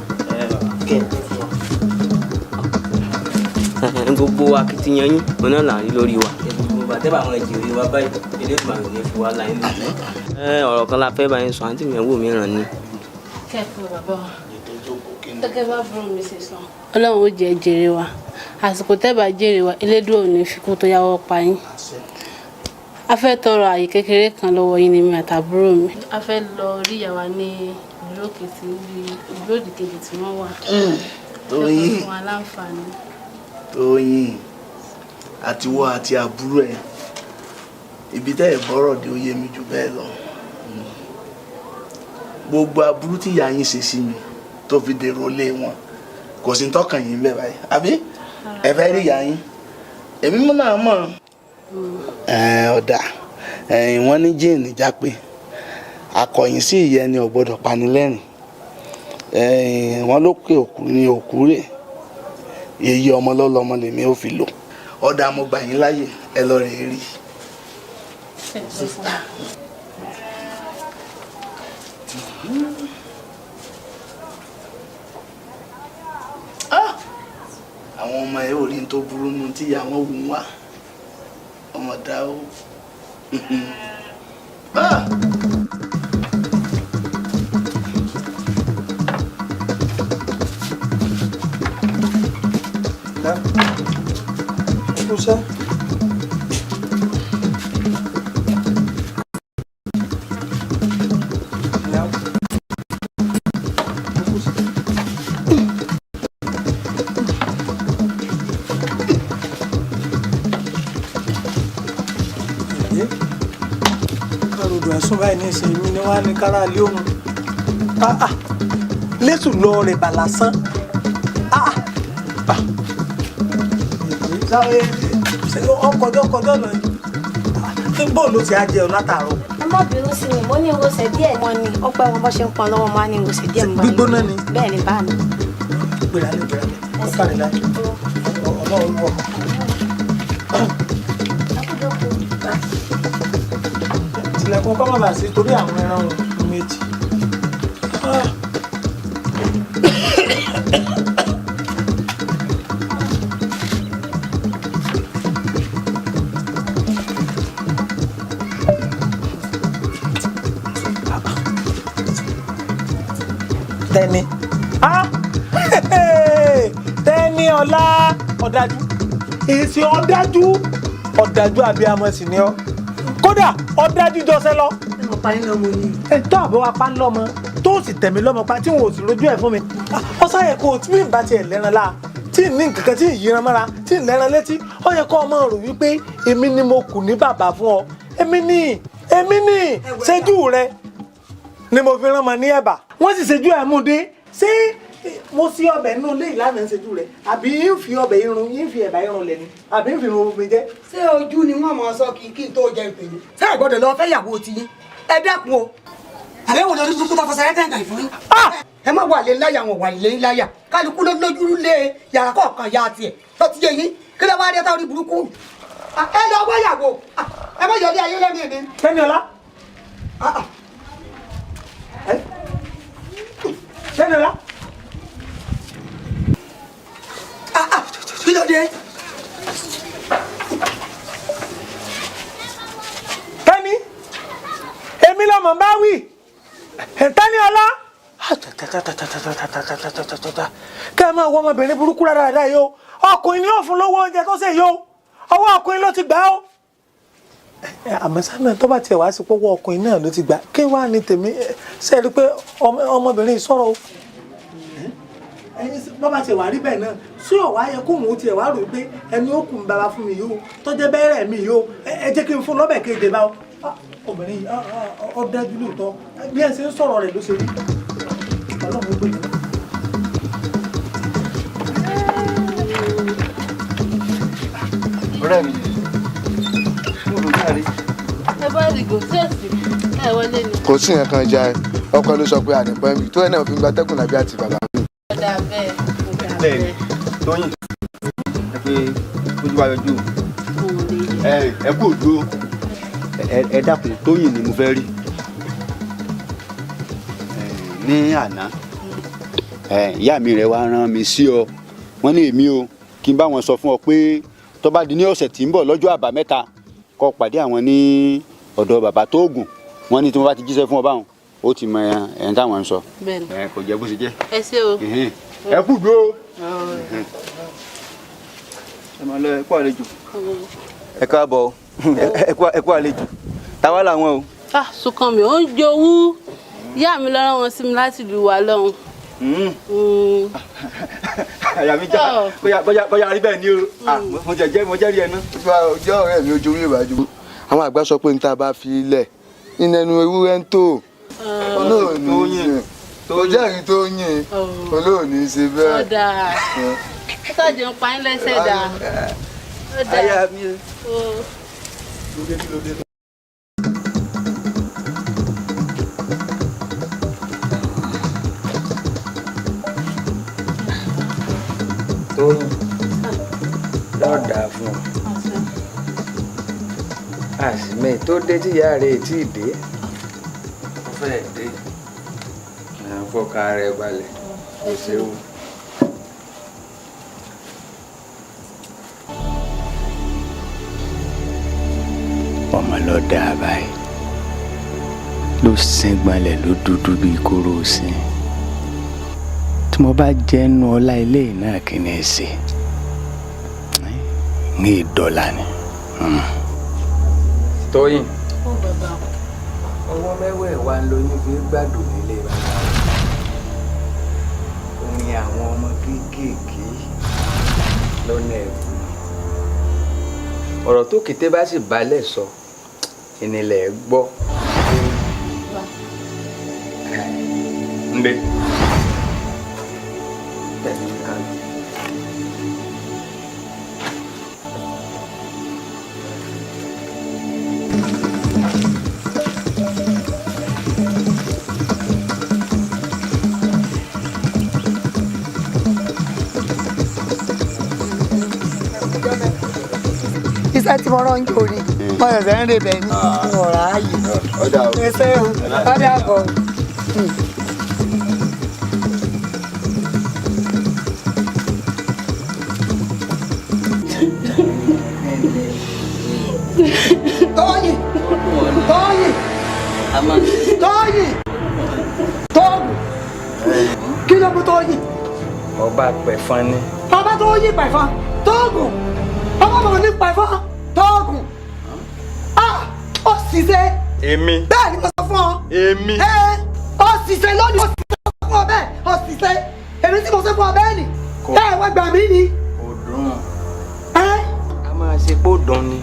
Gbogbo akitiyan yín òun náà là ń rí lórí wa. Gbogbo bàtẹ́ bá àwọn jèrè wa báyìí, Elédùmarè ní fi wá láyé lójú. Ọ̀rọ̀ kan la fẹ́ bá yín sọ, àǹtí mi ẹ̀ wò mí ràn ni. Kẹ́kọ̀ọ́ bàbá wa, gẹ́gẹ́ bá búrò mi ṣe sọ, Ọlọ́run ó jẹ́ jèrè wa. Àsìkò tẹ́ bá jèrè wa, Elédùà ò ní fi kú tó yáwọ́ pa yín. A fẹ́ tọrọ àyè kékeré kan lọ́wọ́ yín ni mi àtàbúrò mi. A fẹ́ lọ rí ìyá wa ní ìlú òkè tí ìlú òdì kejì tí wọ́n wà. Tóyìn. Fún wa láǹfààní. Tóyìn, àtiwọ́ àti àbúrò ẹ̀, ibi tẹ́ ẹ̀ bọ́rọ̀ dé ó yé mi jù bẹ́ẹ̀ lọ. Gbogbo aburú tí ìyá yín ṣe sí mi tó fi dèrò ilé wọn, kò sí tọkàn yín bẹ́ẹ̀ báyìí, àbí ẹ fẹ́ rí ìyá yín? Èmi mú náà mọ̀. Ọ̀dà wọ́n ní jíìnì jápé akọ̀yìn sí ìyẹn ni ò gbọ́dọ̀ panilẹ́rìn. Wọ́n ló pé òkú ní òkú rè, èyí ọmọ lọ́lọ́mọ lèmi ò fi lò. Ọ̀dà, mo gbà yín láàyè, ẹ lọ rèé rí. Sista. Àwọn ọmọ ẹ ò rí n tó burú nu tí ìyá wọn wù wá, ọmọ dá o. Ah! Kúṣẹ́. Kárọ̀dù ẹ̀sùn báyìí ní ìsìn mi ni wọ́n á ní kára lé òun. Lẹ́sùn lọ rẹ̀ bà lásán. Sáré ọkọjọ́ kọjọ́ lọ yìí, bóun ló ti á jẹun látàárọ̀? Ẹ má bínú sí mi, mo ní ìwòsàn díẹ̀. Wọn ni ọpẹ́ wọn bó ṣe ń pọn lọ́wọ́, mo á ní ìwòsàn díẹ̀ mo bá yín. Gbígbóná ni. Bẹ́ẹ̀ ni bá mi. Gbéra lé, gbéra lé, ọkàrẹ láì Ọlọ́run wọ. Tilẹ̀kùn kọ́ má bàa sí torí àwọn ẹran wọn méjì. Tẹ́ni, ah, Tẹ́ni ọlá, ọ̀dájú, èsì ọ̀dájú, ọ̀dájú àbíamọ sì ni ọ́, kódà ọ̀dájú jọsẹ lọ. Ẹ mọ̀ pa yín lọ́mọ ni. Ẹ tó àbọ̀ wa pa ń lọ́mọ tó sì tẹ̀mí lọ́mọ pa tí wọn ò sì rojú ẹ̀ fún mi. Ó sáyẹ kó o tí mi bá tiẹ̀ lẹ́ran la, tí ì ní nǹkankan, tí ì yíran mọ́ra, tí ì lẹ́ran létí, ó yẹ kó o máa rò wípé èmi ni mo kù ní bàbá fún ọ. Èmi ni, èmi ni ṣẹ́jú rẹ ni mo fi rán mọ ní ẹ̀bà, wọ́n sì ṣẹ́jú ẹ̀ mú dé. Ṣé mo sí ọbẹ̀ nínú ilé ìlànà ìṣẹ́jú rẹ, àbí ń fi ọbẹ̀ irun, ń fi ẹ̀bà irun lẹ̀ ni, àbí ń fi irun omi jẹ́? Ṣé ojú ni wọ́n mọ̀ ọ́ sọ kí n tó jẹ ìpè ní? Ṣé ẹ gbọ́dọ̀ lọ fẹ́ yàwó ti yín? Ẹ dákun o. Àbẹ́ wo lórí burúkú tó fọṣẹ rẹ́ kàǹkà ìfún yín? Ẹ má wà lé láyà, wọn wà lé láyà. Kálukú ló lójú lé yàrá kọ̀ọ̀kan ya tiẹ̀. Tó ti yé yín, kí ló wá dé táwọn orí burúkú? Ẹ lọ wá yàwó. Ẹ má yọlé ayé lẹ́nu mi. Tẹ́niọlá. Tẹ́niọlá. Kí ló dé? Tẹ́ni, èmi lọmọ bá wí, Tẹ́niọlá. Kẹ́ ẹ máa wọ ọmọbìnrin burúkú rádaràda yìí o. Ọkùnrin ni yóò fún lówó oúnjẹ tó ṣe yìí o, ọwọ́ ọkùnrin ló ti gbà ó. Àmọ́ sáná tó bá tiẹ̀ wá sí pọ́wọ́ ọkùnrin náà ló ti gbà, kí wàá ní tèmi? Ṣe é rí i pé ọmọbìnrin yìí sọ̀rọ̀ o? Bọ́ bá tiẹ̀ wá rí bẹ́ẹ̀ náà, sí ọ̀wá yẹ kóun ó tiẹ̀ wá rò pé ẹni ó kùn bàbá fún mi yìí o, tọ́jẹ́ bẹ́ẹ̀rẹ̀ mi yìí o, ẹ jẹ́ kí n fún lọ́bẹ̀ kéde bá o. Obìnrin yìí ọ dájú lóòótọ́, bí ẹ ṣe ń sọ̀rọ̀ rẹ̀ ló ṣe rí. Ọlọ́run ó gbé mi. Ọ̀rẹ́ mi, mo rò jáde. Ẹ bá rìgò tí ò sí, ẹ wọlé ni. Kò sí nǹkan kan já ẹ, ọkọ ló sọ pé àdìpẹ́ mi tó ẹ náà fi ń gbatẹ́gùn lábẹ́ àti bàbá mi. Ọ̀dà bẹ́ẹ̀, ọ̀dà Bẹ́ẹ̀ni, bẹ́ẹ̀. Tóyìn, ẹ pé ojú wa yọjú o. Ẹ kú òdo. Ẹ dákun, Tóyìn ni mo fẹ́ rí. Ní àná, ìyá mi rẹ̀ wá rán mi sí ọ, wọ́n ní èmi o kí n bá wọn sọ fún ọ pé tó bá di ní ọ̀sẹ̀ tí ń bọ̀ lọ́jọ́ àbámẹ́ta, kó pàdé àwọn ní ọ̀dọ̀ bàbá Tóògùn. Wọ́n ní tí wọ́n bá ti jíṣẹ́ fún ọ báwọn, ó ti mọ ẹni táwọn ń sọ. Bẹ́ẹ̀ni. Kò jẹ́ bó ṣe jẹ́. Ẹ ṣé o. Ẹ kú dúró. Ẹ máa lọ, ẹ kú àlejò. Ẹ káàbọ̀, ẹ kú àlejò. Táwa làwọn o. Ah, Súnkànmí ó ń jowú. Ìyá mi ló rán wọn sí mi láti ìlú wa lọ́hùn. Àyà mi já, bóyá bóyá bóyá rí bẹ́ẹ̀ ni o. Mo jẹ jẹ́ mo jẹ́rìí ẹ ná. Ọjọ́ ọ̀rẹ́ mi ojú orí ìbàjú. Àwọn àgbà sọ pé n ta bá fi ilẹ̀ nínú ẹnu ewúrẹ́ ń tò. Olóòní ṣe kò jẹ́rìí tó yìn, olóòní ṣe bẹ́ẹ̀. Ọ̀dà ó sàjẹ́ ń pa yín lẹ́sẹ̀ dà. Ọ̀dà. Aya mi. Tóyìn, yóò dáa fún ọ. Àsìmẹ́ tó dé tí ìyá rẹ̀ tí ì dé, ó fẹ́ẹ̀ dé. Fọkàn rẹ̀ balẹ̀, kò séwu. Ọmọ lọ dáa báyìí, ló síngbọnlẹ̀, ló dúdú bíi kóró sin. Tí mo bá jẹ́ nu ọlá ilé yìí náà, kí ni ẹ ṣe ní ìdọ́là ni. Tóyìn. Ó bàbá. Ọwọ́ mẹ́wẹ̀ẹ̀wá ń lóyún fi gbádùn nílé bàbá. Orin àwọn ọmọ kéékèèké lọ́nà ẹ̀bùn. Ọ̀rọ̀ tó kété bá sì balẹ̀ sọ, ìnìlẹ̀ gbọ́. Ǹdẹ. Tẹ̀lé mi ká lọ. Iṣẹ́ tí mo rán ń jò ní mo ṣẹ̀ṣẹ̀ ń rebẹ̀ ní ọ̀rá yìí. Ẹsẹ̀ o, ọ̀dà bọ̀. Tóyìn, Tóyìn, Tóyìn, Tóògùn, kí ló mú Tóyìn? Ọba pẹ̀fọn ni. Ọba Tóyìn pẹ̀fọn, Tóògùn, ọba mọ̀ ní pẹ̀fọn, Tóògùn. Ó ṣiṣẹ́. Èmi. Bẹ́ẹ̀ ni mo sọ fún ọ. Èmi. Ẹ ó ṣiṣẹ́ lónìí, ó ṣiṣẹ́ fún ọ bẹ́ẹ̀, ó ṣiṣẹ́. Èmi tí mo sọ fún ọ bẹ́ẹ̀ ni. Ẹ wá gbà mí ni. Kò dùn. A máa ṣe pó dùn ni.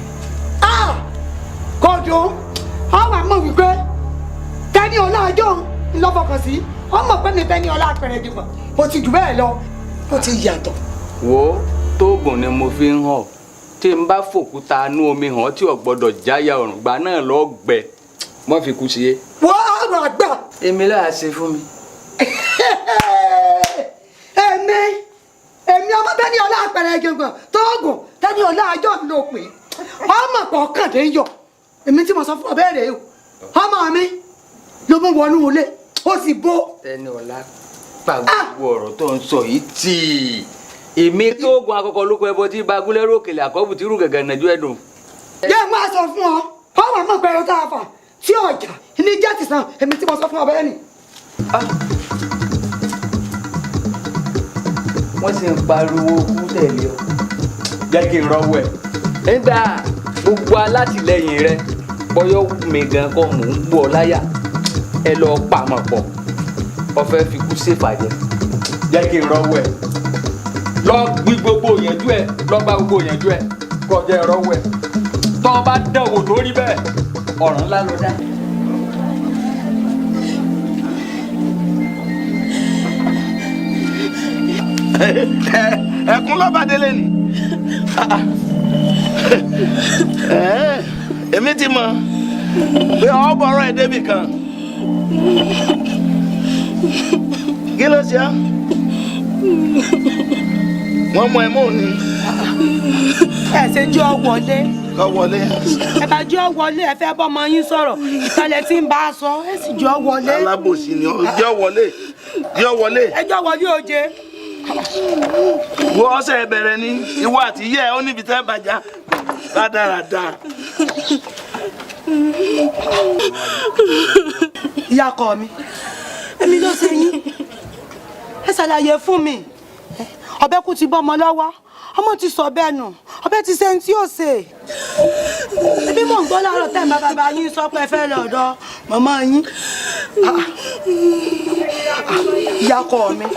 Kò dùn. Ọ wà mọ̀ wípé Tẹ́ni Ọlá ọjọ́ ńlọ́fọkàn sí. Ọ mọ̀ pé mi Tẹ́ni Ọlá apẹ̀rẹ̀ dìbò. Mo ti jù bẹ́ẹ̀ lọ. Ó ti yàtọ̀. Wo, tóògùn ni mo fi ń hàn. Tí n bá fòkúta inú omi hàn tí ò gbọdọ̀ jáyà ọ̀rùn gbà náà lọ gbẹ, wọ́n fi kú sí e. Wọ́n á rọ̀ àgbà. Èmi láà ṣe fún mi. Èmi ọmọ Tẹ́ni Ọlá apẹ̀rẹ̀ gbọ̀ngàn tóògùn Tẹ́ni Ọlá àjọ mi ló pè é. Ọmọ kọ̀ọ̀kan dé ń yọ. Èmi tí mo sọ fún ọ bẹ́ẹ̀ rèé o. Ọmọ mi ló mú wọnú ilé, ó sì bó. Tẹ́ni Ọlá, pa gbogbo ọ̀rọ̀ tó ń sọ yìí tì í. Èmi tóògùn akọkọ lóko ẹbọ tí bagúlẹ́rù òkèlè àkọ́bù tí rú gẹ̀gẹ̀ nàjú ẹ̀dùn. Jẹ́ máa sọ fún ọ, ọmọ mọ̀ pẹ̀lú tá a fà tí ọjà ní jẹ́ ti sàn, èmi tí mo sọ fún ọ bẹ́ẹ̀ ni. Wọ́n sì ń pariwo kú tẹ̀lé ọ. Jẹ́ kí n rọ́wọ́ ẹ̀. Nígbà gbogbo alátìlẹyìn rẹ, bọ́yọ̀ mi gan kọ́ mò ń gbọ́ láyà, ẹ lọ pàmò pọ̀, ọ fẹ́ fi kú ṣèfàjẹ́. Jẹ́ kí n rọ́wọ́ ẹ̀. Lọ gbí gbogbo ìyànjú ẹ, lọ gba gbogbo ìyànjú ẹ, kọjá ẹ rọ́wọ́ ẹ. Tọ́ ọ bá dánwò tó rí bẹ́ẹ̀, ọ̀ràn ńlá ló dá. Ẹkún lọ́ba délé ni. Èmi ti mọ̀ pé ọ bọ̀rọ̀ ẹ̀ débì kan. Kí ló ṣe á? Wọ́n mú ẹ mú ni. Ẹ ṣe jẹ́ ọ wọlé. Kọ́ wọlé. Ẹ bá jẹ́ ọ wọlé, ẹ fẹ́ bọ́mọ yín sọ̀rọ̀. Ìtàlẹ̀ tí ń bá a sọ, ẹ sì jẹ́ ọ wọlé. Alábòsí ni ọ, jẹ́ ọ wọlé. Jẹ́ ọ wọlé. Ẹ jẹ́ ọ wọlé oje. Wo ọsẹ bẹ̀rẹ̀ ni ìwọ àti yẹ ẹ ó níbi tẹ́ bàjá rádaràda. Ìyá ọkọ mi, èmi ló ṣe yín. Ẹ ṣàlàyé fún mi. Ọbẹ̀ kú ti bọ́ ọmọ lọ́wọ́. Ọmọ ti sọ bẹ́ẹ̀ nù. Ọbẹ̀ ti ṣe ní tí ó ṣe. Ẹbí mò ń gbọ́ láàárọ̀ tẹ́ ń bá bàbá yín sọ pé ẹ fẹ́ lọ ọ̀dọ̀ màmá yín. Ìyá ọkọ mi,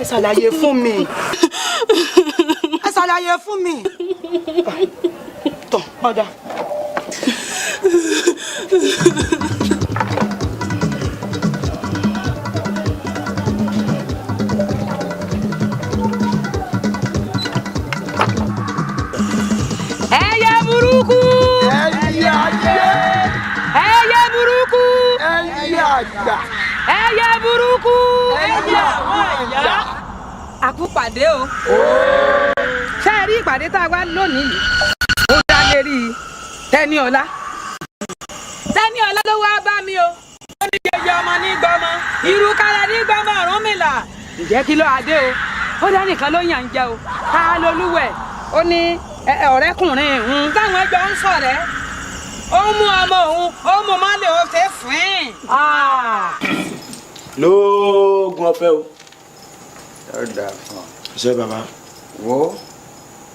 ẹ ṣàlàyé fún mi. Ẹ ṣàlàyé fún mi. Tọ̀ ọ̀dà. Ẹyẹ burúkú. Ẹyẹ ayé. Ẹyẹ burúkú. Ẹyẹ àgbà. Ẹyẹ burúkú. Ẹyẹ àwọn àyà. Àkúpàdé o. Ṣé ẹ rí ìpàdé tá a wá lónìí yìí? Ó dá lérí Tẹ́níọlá. Tẹ́níọlá ló wá bá mi o. Ó ní yeye ọmọ ní gbọmọ. Irú kára ní gbọmọ Ọ̀rúnmìlà. Ǹjẹ́ kí ló adé o? Ó dá nìkan ló yàn ń jẹ o. Ká lolúwẹ̀. Ó ní ọ̀rẹ́kùnrin òun táwọn ẹjọ́ ń ṣọ̀rẹ́. Ó mú ọmọ òun, ó mú mọ́lẹ̀ ó ṣe fín. Lóògùn ọ̀fẹ́ o. Yóò dáa fún ọ. Ṣé bàbá. Wo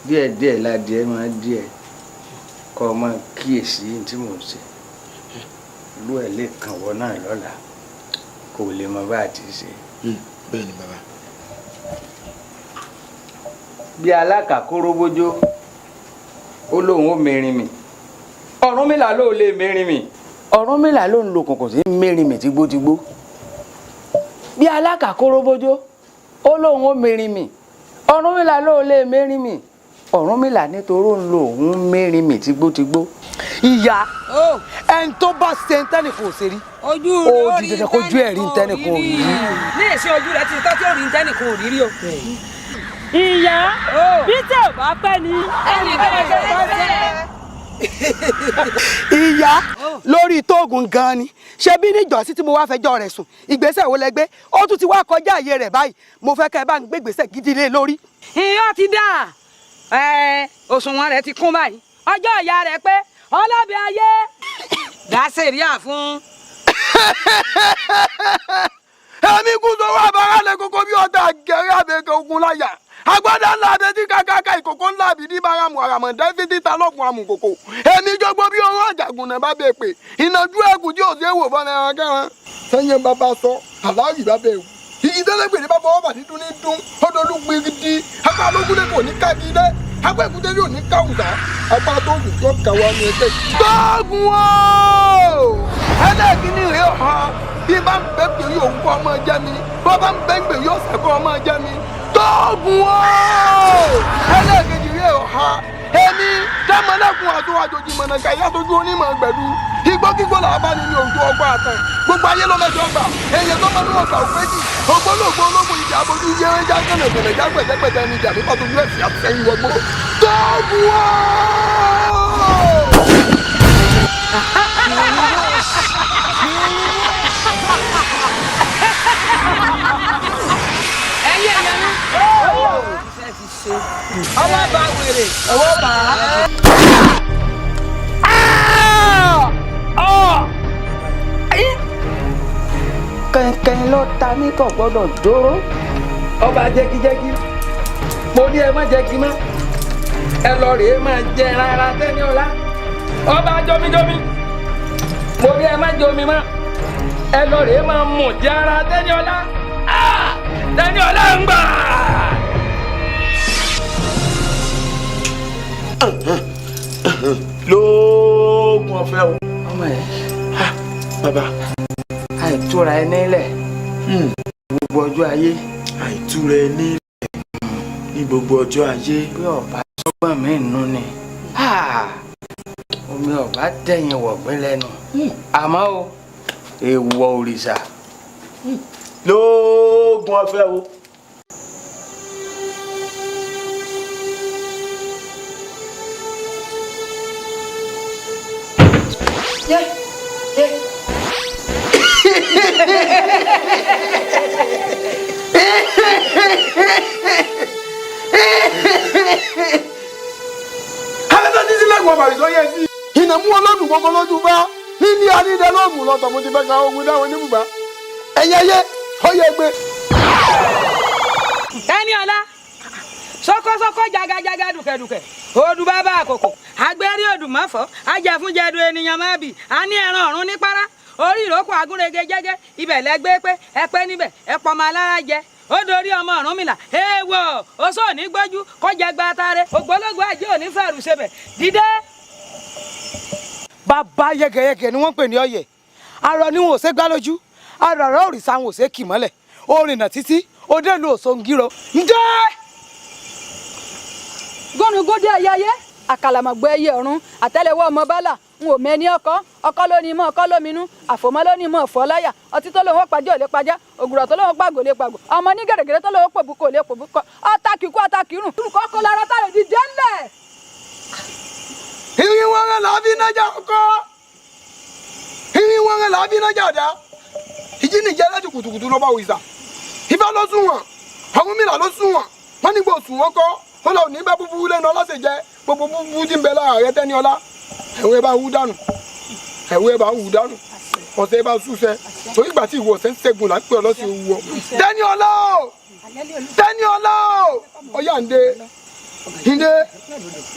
díẹ̀díẹ̀ ládìẹ máa díẹ̀ kọ́ ọ máa kíyèsí tí mò ń ṣe. Ìlú ẹ̀ lè kàn wọ́n náà lọ́la kò lè mọ bá a ti ṣe. Bẹ́ẹ̀ ni bàbá. Bí alákàkóró bójó ó lóun ó mẹ́rin mi. Ọ̀rúnmìlà ló lè mẹ́rin mi. Ọ̀rúnmìlà ló ń lo kòkò sí mẹ́rin mi tígbótígbó. Bí alákàkóró bójó ó lóun ó mẹ́rin mi. Ọ̀rúnmìlà ló lè mẹ́rin mi. Ọ̀rúnmìlà nítorí ó ń lo òun mẹ́rin mi tígbótígbó. Ìyá, ẹni tó bá ṣe ń tẹ́nì kò ṣe rí. Ojú rẹ̀ ó di dandan kójú ẹ̀ rí ń tẹ́nì kò rí. Ní ìsìn ojú rẹ̀ ti tọ́ tí ó rí ń tẹ́nì kò rí rí o. Ìyá, bí tẹ́ ò bá pẹ́ ni. Ẹnì kan ṣe é ṣe. Ìyá, lórí tóògùn gan ni ṣé bí níjọ́sí tí mo wá fẹjọ́ rẹ̀ sùn, ìgbésẹ̀ wo lẹ gbé? Ó tún ti wá kọjá àyè rẹ̀ báyìí. Mo fẹ́ kẹ́ ẹ bá ń gbé ìgbésẹ̀ gidi lé lórí. Ìyá ti dà, òṣùwọ̀n rẹ̀ ti kún báyìí. Ọjọ́ ìyá rẹ̀ pé ọlọ́bì ayé dá sẹ̀ríà fún. Èmi kú sọ́wọ́ àbára lè kókó bí ọ̀tá gẹ̀rẹ́ àbẹ̀kẹ̀ ogun láyà. Agbada ńlá abẹ́tí kàkàkà ìkòkò ńlá àbídí báramu àràmọ̀dá fìdí ta lọ́kùn amùkòkò. Èmi jọgbọ́ bí oró àjàgùn náà bá bẹ̀ pé ìnàjú ẹ̀kú tí ò ṣe é wò fọ́nà ẹran kẹran. Sẹ́yìn bàbá sọ, àláyé bá bẹ̀ wù. Igi tẹ́lẹ̀gbèrè bá fọwọ́ bà dídún ní dún, ọdọọdún gbìgidì, apá ológúnlé kò ní kágidé, apá èkúté yóò ní káwùsà, apá tó gùn tó kàwá ní ẹgbẹ́. Tóògùn o! Ẹlẹ́ẹ̀kínní rèé ọ̀hán, bí bá ń bẹ́ pè yóò kọ́ ọmọ jẹ́ mi, bọ́ bá ń bẹ́ pè yóò sẹ́kọ̀ ọmọ jẹ́ mi. Tóògùn o! Ẹlẹ́ẹ̀kejì rèé ọ̀hán, èmi dámọ́lẹ́kùn àti àjòjì mọ̀nàkà ìyá tójú onímọ̀ gbẹ̀dú. Igbó kígbó làá bá ní ní òǹtó ọgbà àtàn. Gbogbo ayé ló mẹ́jọ gbà. Èèyàn tó mọ ní ọgbà òféjì. Ògbólógbó ológun ìjà abojú yẹrẹ já kẹ̀lẹ̀kẹ̀lẹ̀ já gbẹ̀dẹ́gbẹ̀dẹ́ ní ìjà nípa tójú ẹ̀sìn àtẹ̀yìn wọgbó. Tóògùn o! Ẹyẹ ẹyẹ mi. Ọwọ́ bá wèrè. Ọwọ́ bá. Kẹ̀kẹ́ ló ta mí kò gbọ́dọ̀ dóró. Ọba jẹ́kíjẹ́kí, mo ní ẹ má jẹ́kí mọ́. Ẹ lọ rèé máa jẹ rárá Tẹ́níọlá. Ọba jomijomi, mo ní ẹ má jomi mọ́. Ẹ lọ rèé máa mú jẹ ara Tẹ́níọlá. Tẹ́níọlá ń gbà. Lóògùn ọ̀fẹ́ o. Ọmọ ẹ. Bàbá. Àìtúra ẹ nílẹ̀ gbogbo ọjọ́ ayé. Àìtúra ẹ nílẹ̀ ní gbogbo ọjọ́ ayé. Bí ọba sọ́gbọ́n mi nù ni, omi ọba tẹ̀yìn wọ̀gbìn lẹ́nu. Àmọ́ o, èèwọ̀ òrìṣà. Lóògùn ọ̀fẹ́ o. Yé yé. Alẹ́sẹ̀ títí lẹ́gbọ̀n bàbí tó yẹ sí. Ìnàmú ọlọ́dún gbogbo lójú bá níní anídẹ lóògùn lọ́tọ̀ mo ti fẹ́ ka ogun dáwọn oníbùbá. Ẹyẹ yé ọyẹ gbé. Tẹ́níọlá, sọkọsọkọ jagajaga dùkẹ̀dùkẹ̀ Odù bàbá àkókò agbérí odù mọ́fọ́ ajẹfúnjẹdu ènìyàn má bì á ní ẹran ọ̀run ní para orí ìrókò agúnrege jẹ́gẹ́ ibẹ̀ lẹ́gbẹ́ pé ẹ pẹ́ níbẹ̀ ẹ pọmọ alára jẹ ó dorí ọmọ Ọ̀rúnmìlà èèwọ̀ oṣó òní gbójú kó jẹ gba atare ògbólógbò ajé òní fẹ̀rù ṣebẹ̀ dídé. Bàbá yẹgẹyẹgẹ ni wọ́n ń pè ní ọ̀yẹ̀. Arọ ni wọn ò ṣe gbá lójú, arọ àrọ òrìṣà wọn ò ṣe kì mọ́lẹ̀. Orin nà títí òde ìlú Òṣòǹgìrò. Ǹjẹ́ Gúnugún dé ẹyẹ ayé, àkàlàmọ̀gbò ẹyẹ ọ̀run, àtẹ́lẹwọ́ ọmọ bálà n ò mẹ́ni ọkọ ọkọ ló ní mọ́ ọkọ lóminú, àfòmọ́ ló ní mọ́ ọ̀fọ́ láyà. Ọtí tó lòun ó pàjọ́ ò lè pàjá, ògùrọ̀ tó lòun ó pàgò lè pàgò, ọmọ ní gèrègèrè tó lòun ó pòbúkọ ò lè pòbúkọ, ọta kìkú ọta kìrùn kọ́kọ́ lára tàrẹ̀ dìde ńlẹ̀. Irin wọn rẹ làá fi nájà ọkọ, irin wọn rẹ làá fi nájà dá. Ìjínigbé láti kùtùkùtù ló bá òrìṣà. Ifá ló sún wọn, Ọ̀rúnmìlà ló sún wọn, wọn nígbà òsùn wọn kọ ó lọ ní bá búburú lẹ́nu ọlọ́sẹ̀ jẹ gbogbo búburú tí ń bẹ lára rẹ tẹ́ni ọlá. Ẹ̀wọ́ ẹ bá wú dànù, ẹ̀wọ́ ẹ bá wú dànù, ọ̀sẹ̀ ẹ bá súnṣẹ́ torí ìgbà tí ìwọ ọ̀sẹ̀ ń ṣẹ́gun là ń pè ọ lọ́sẹ̀ owó ọ. Tẹ́ni ọlá o, tẹ́ni ọlá o, ọyá ǹde ǹde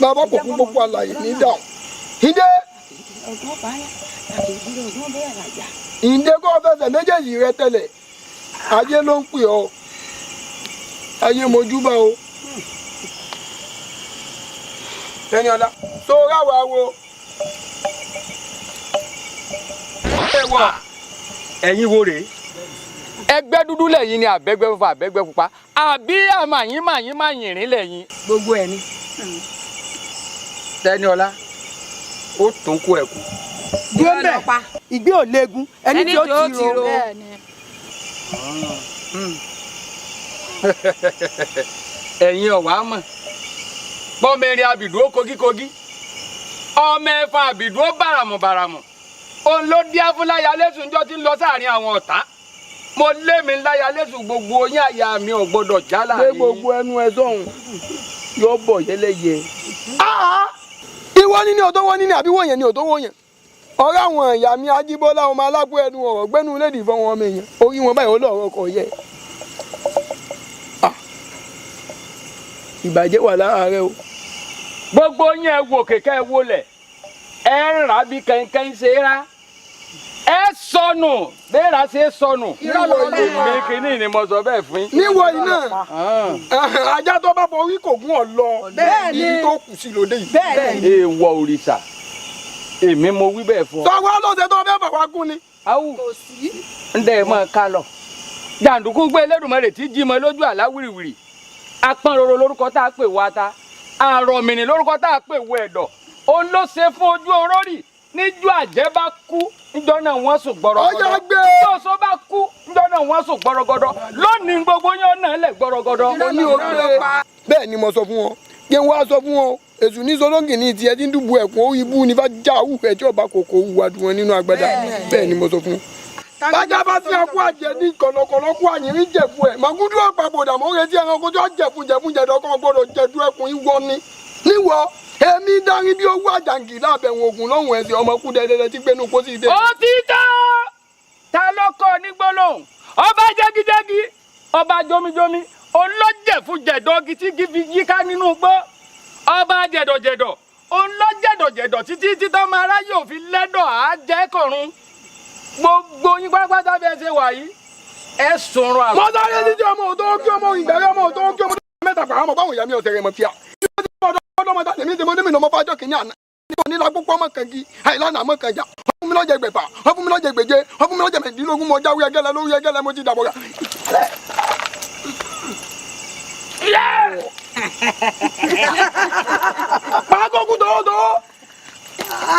bàbá kò kú gbogbo àlàyé ní dáhùn ǹde ǹde kó o fẹsẹ̀ méjèèjì rẹ tẹ̀lẹ̀. Ayé ló ń pè ọ, ayé mojúbà o. Tẹ́niọlá tó ráwa wo. Ẹ̀yin wo rèé? Ẹgbẹ́ dúdú lẹ́yìn ni àbẹ́gbẹ́ funfun, àbẹ́gbẹ́ pupa, àbí àmàyín màyín màyìnrín lẹ́yìn. Gbogbo ẹ̀ ni. Tẹ́niọlá ó tún kó ẹ kú. Dúró mbẹ, ìgbé ò léegun ẹni tí ó ti ro. Ẹ̀yin ọ̀wá mọ̀ pọ́nmẹ́rin abìdúró kogíkogí, ọmọ ẹ̀fọn àbìdúró bàràmùbàràmù, òun ló dí afúnláyà lẹ́sùn jọ tí ń lọ sáàrin àwọn ọ̀tá. Mo lé mi láyà lẹ́sùn gbogbo yín, àyà mi ò gbọdọ̀ já láàrin. Gbé gbogbo ẹnu ẹ sọ̀hún yóò bọ̀ yẹlẹ́yẹ. Ìwọ ni ní ọ̀tọ̀ wọ́n ní ní àbí wọ́n yẹn ní ọ̀tọ̀ wọ́n yẹn. Ọ̀rọ̀ àwọn ìyá mi Ajíbọ́lá ọmọ alágbó ẹnu ọ̀rọ̀ gbẹ́nu lédì fún wọn ọmọ èèyàn orí wọn báyìí ó lọ́ọ̀rọ̀ kọ̀ yẹ. Ìbàjẹ́ wà lára rẹ o. Gbogbo yín ẹ wò kẹ̀kẹ́ ẹ wọlẹ̀, ẹ ń rà bí kẹ̀kẹ́ ń ṣe rá, ẹ sọnù bẹ́ẹ̀ rà ṣe sọnù. Èmi kìíní ni mo sọ bẹ́ẹ̀ fún yín. Níwọ̀ iná ajá tó bá forí kò gún ọ lọ ibi tó kù sí lóde yìí. Èèwọ̀ òrìṣà èmi mo wí bẹ́ẹ̀ fún ọ. Sọ wá lọ́sẹ̀ tó fẹ́ fà wá gún ni. Awu ń dẹ́ ẹ máa ká lọ. Jàǹdùkú gbé Elédùmarè tí jí mọ lójú àlá wìrìwìrì. Apọ́nroro lórúkọ tá a pè wá ta, àrọ̀mìnì lórúkọ tá a pè wọ ẹ̀dọ̀. Òun ló ṣe fún ojú orórì níjọ́ àjẹ́ bá kú níjọ́ náà wọ́n sùn gbọ́rọ̀gọ́dọ̀. Ọjà gbé. Tí oṣó bá kú níjọ́ náà wọ́n sùn gbọ́rọ̀gọ́dọ̀. Lónìí gbogbo yín ọ̀nà lẹ̀ gbọ́rọ̀gọ́dọ̀. Ó ní o gbé. Bẹ́ẹ̀ ni mo sọ fún wọn, kí n wá sọ fún wọn, èṣù ní solóngì ní tiẹ̀ tí ń dùbò ẹ̀kún ó ibú ní bá já òwú ẹ̀ tí ọba kòkó wùwà dùn wọn nínú agbada. Bẹ́ẹ̀ ni mo sọ fún wọn. Bájá bá sí akú àjẹ ní kọ̀lọ̀kọ̀lọ̀ kú àyìnrín jẹ̀fun ẹ̀. Màgúdú ọ̀pàpọ̀dà mò ń retí ẹranko tí ó jẹ̀fun jẹ̀fun jẹ̀dọ̀ kan gbọ́dọ̀ jẹ̀dú ẹkùn ìwọ ni. Níwọ, èmi dárí bí owó àjàǹgì lábẹ̀wọ̀n ògùn lọ́hùn ẹ̀sìn ọmọ kú dẹ́dẹ́dẹ́ tí gbénú kó sì dé. Ó ti tán! Ta ló kọ́ ní gbólóhùn? Ọba jẹ́gíjẹ́gí, ọba jomijomi, olójẹ̀fun jẹ̀dọ̀ tí kì í fi yíká nínú igbó. Ọba jẹ̀dọ̀jẹ̀dọ̀, olójẹ̀dọ̀jẹ̀dọ̀ títí títọ́ máa ráyè òfin lẹ́dọ̀ á jẹ́ kọ̀run. Gbogbo yín pátápátá bí ẹ ṣe wà yìí, ẹ sọ̀rọ̀ àrùn. Mo sáré títí ọmọ òtó kí ọmọ ìgbẹ́rẹ́ ọmọ òtó kí ọmọ mẹ́ta pàrọ̀ ọmọ báwọn ìyá mi ọ̀sẹ̀ rẹ̀ mọ̀ fíà. Ọlọ́mọdé lèmi tí mo ní mi lọ́mọ fájọ́ kìíní àná. Níbo ní lágbópọ̀ ọmọ kan gi, àìlànà àmọ́ kan jà. Wọ́n fún mi lọ́jẹ̀ gbẹ̀fà, wọ́n fún mi lọ́jẹ̀ gbèje, wọ́n fún mi lọ́jẹ̀ mẹ́rìndínlógún, mo jáwé ẹgẹ́lẹ́ lórí ẹgẹ́lẹ́ mo ti dàbọ̀ rà. Pàákókù tòótòó,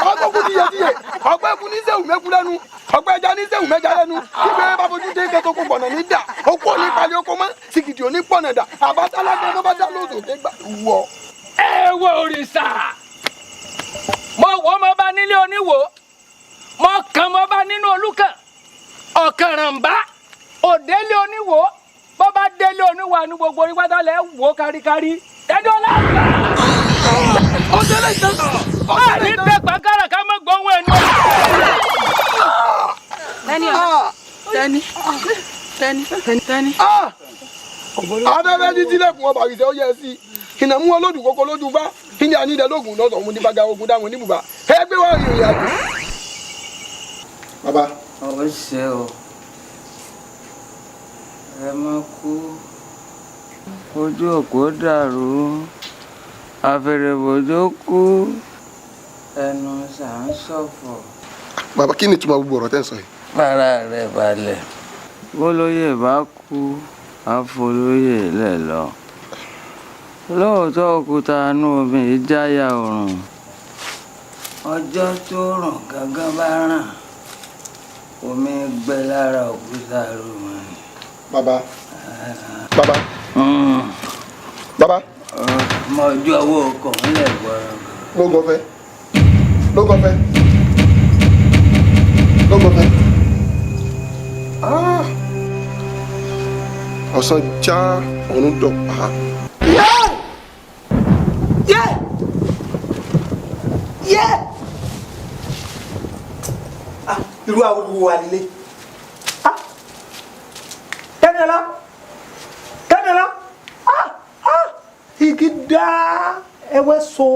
pàákókù tiyẹtiyẹ, ọgbẹ́ kú ní sẹ́wù mẹ́kú lẹ́nu, ọgbẹ́ ẹja ní sẹ́wù mẹ́ja lẹ́nu, ìgbẹ́ bá fojú dé kẹ́tọ́ kó pọ̀nà ní dà, ó kú òní palẹ̀ oko mọ́, sìgìdì òní pọ̀nà dà, àbátálágbé ló bá dá lóòótọ́ dé gbà wọ̀. Ẹ wo òrìṣà, mo wò mo bá nílé oníwò, mo kàn mo bá nínú olúkàn, ọ̀kànrànbá, òdélé oníwò, bó bá délé oníwò àánú gbogbo orí pátá lẹ̀ wò káríkárí. Tẹ́jọ́ lágbà. Ó délé ìtàn. Báà ní tẹ́gbà kára ká mọ́ gbóhùn ẹnu. Tẹ́ni ọ̀ tẹ́ni tẹ́ni tẹ́ni. Afẹ́fẹ́ títí lẹ́kùn ọba àrìsẹ́ ó yẹ sí i. Ìnàmú olódù kókó lójú bá. Ilé anídẹ́lógún lọ́sọ̀ òun ní bàgà ogun dáhùn ní bùbá. Ẹ gbé wá ìrìn àjò. Bàbá. Ọ ṣe o, ẹ má kú, ojú òpó dàrú, àfẹrẹbọjọ kú, ẹnu ṣà ń ṣọ̀fọ̀. Bàbá, kí ni ìtumọ̀ gbogbo ọ̀rọ̀ tẹ́ ń sọ yìí? Bára rẹ̀ balẹ̀, bólóyè bá kú, àfolóyè lẹ̀ lọ. Lóòótọ́, òkúta inú omi ìjáyà òrùn, ọjọ́ tó rùn gángan bá ràn, omi gbẹ lára òkúta rúmọ ni. Bàbá, bàbá, bàbá. Mo ojú ọwọ́ ọkọ̀ ńlẹ̀ gbọ́rọ̀. Lógo fẹ́, lógo fẹ́, lógo fẹ́. Ah! Ọ̀sán já, ọ̀run dọ̀pá. Yé! Yé! Ah, irú àwọn wo wà nílé? Ah! Tẹ́niọlá! Tẹ́niọlá! Ah! Ah! Igi dá ẹwẹ́ so.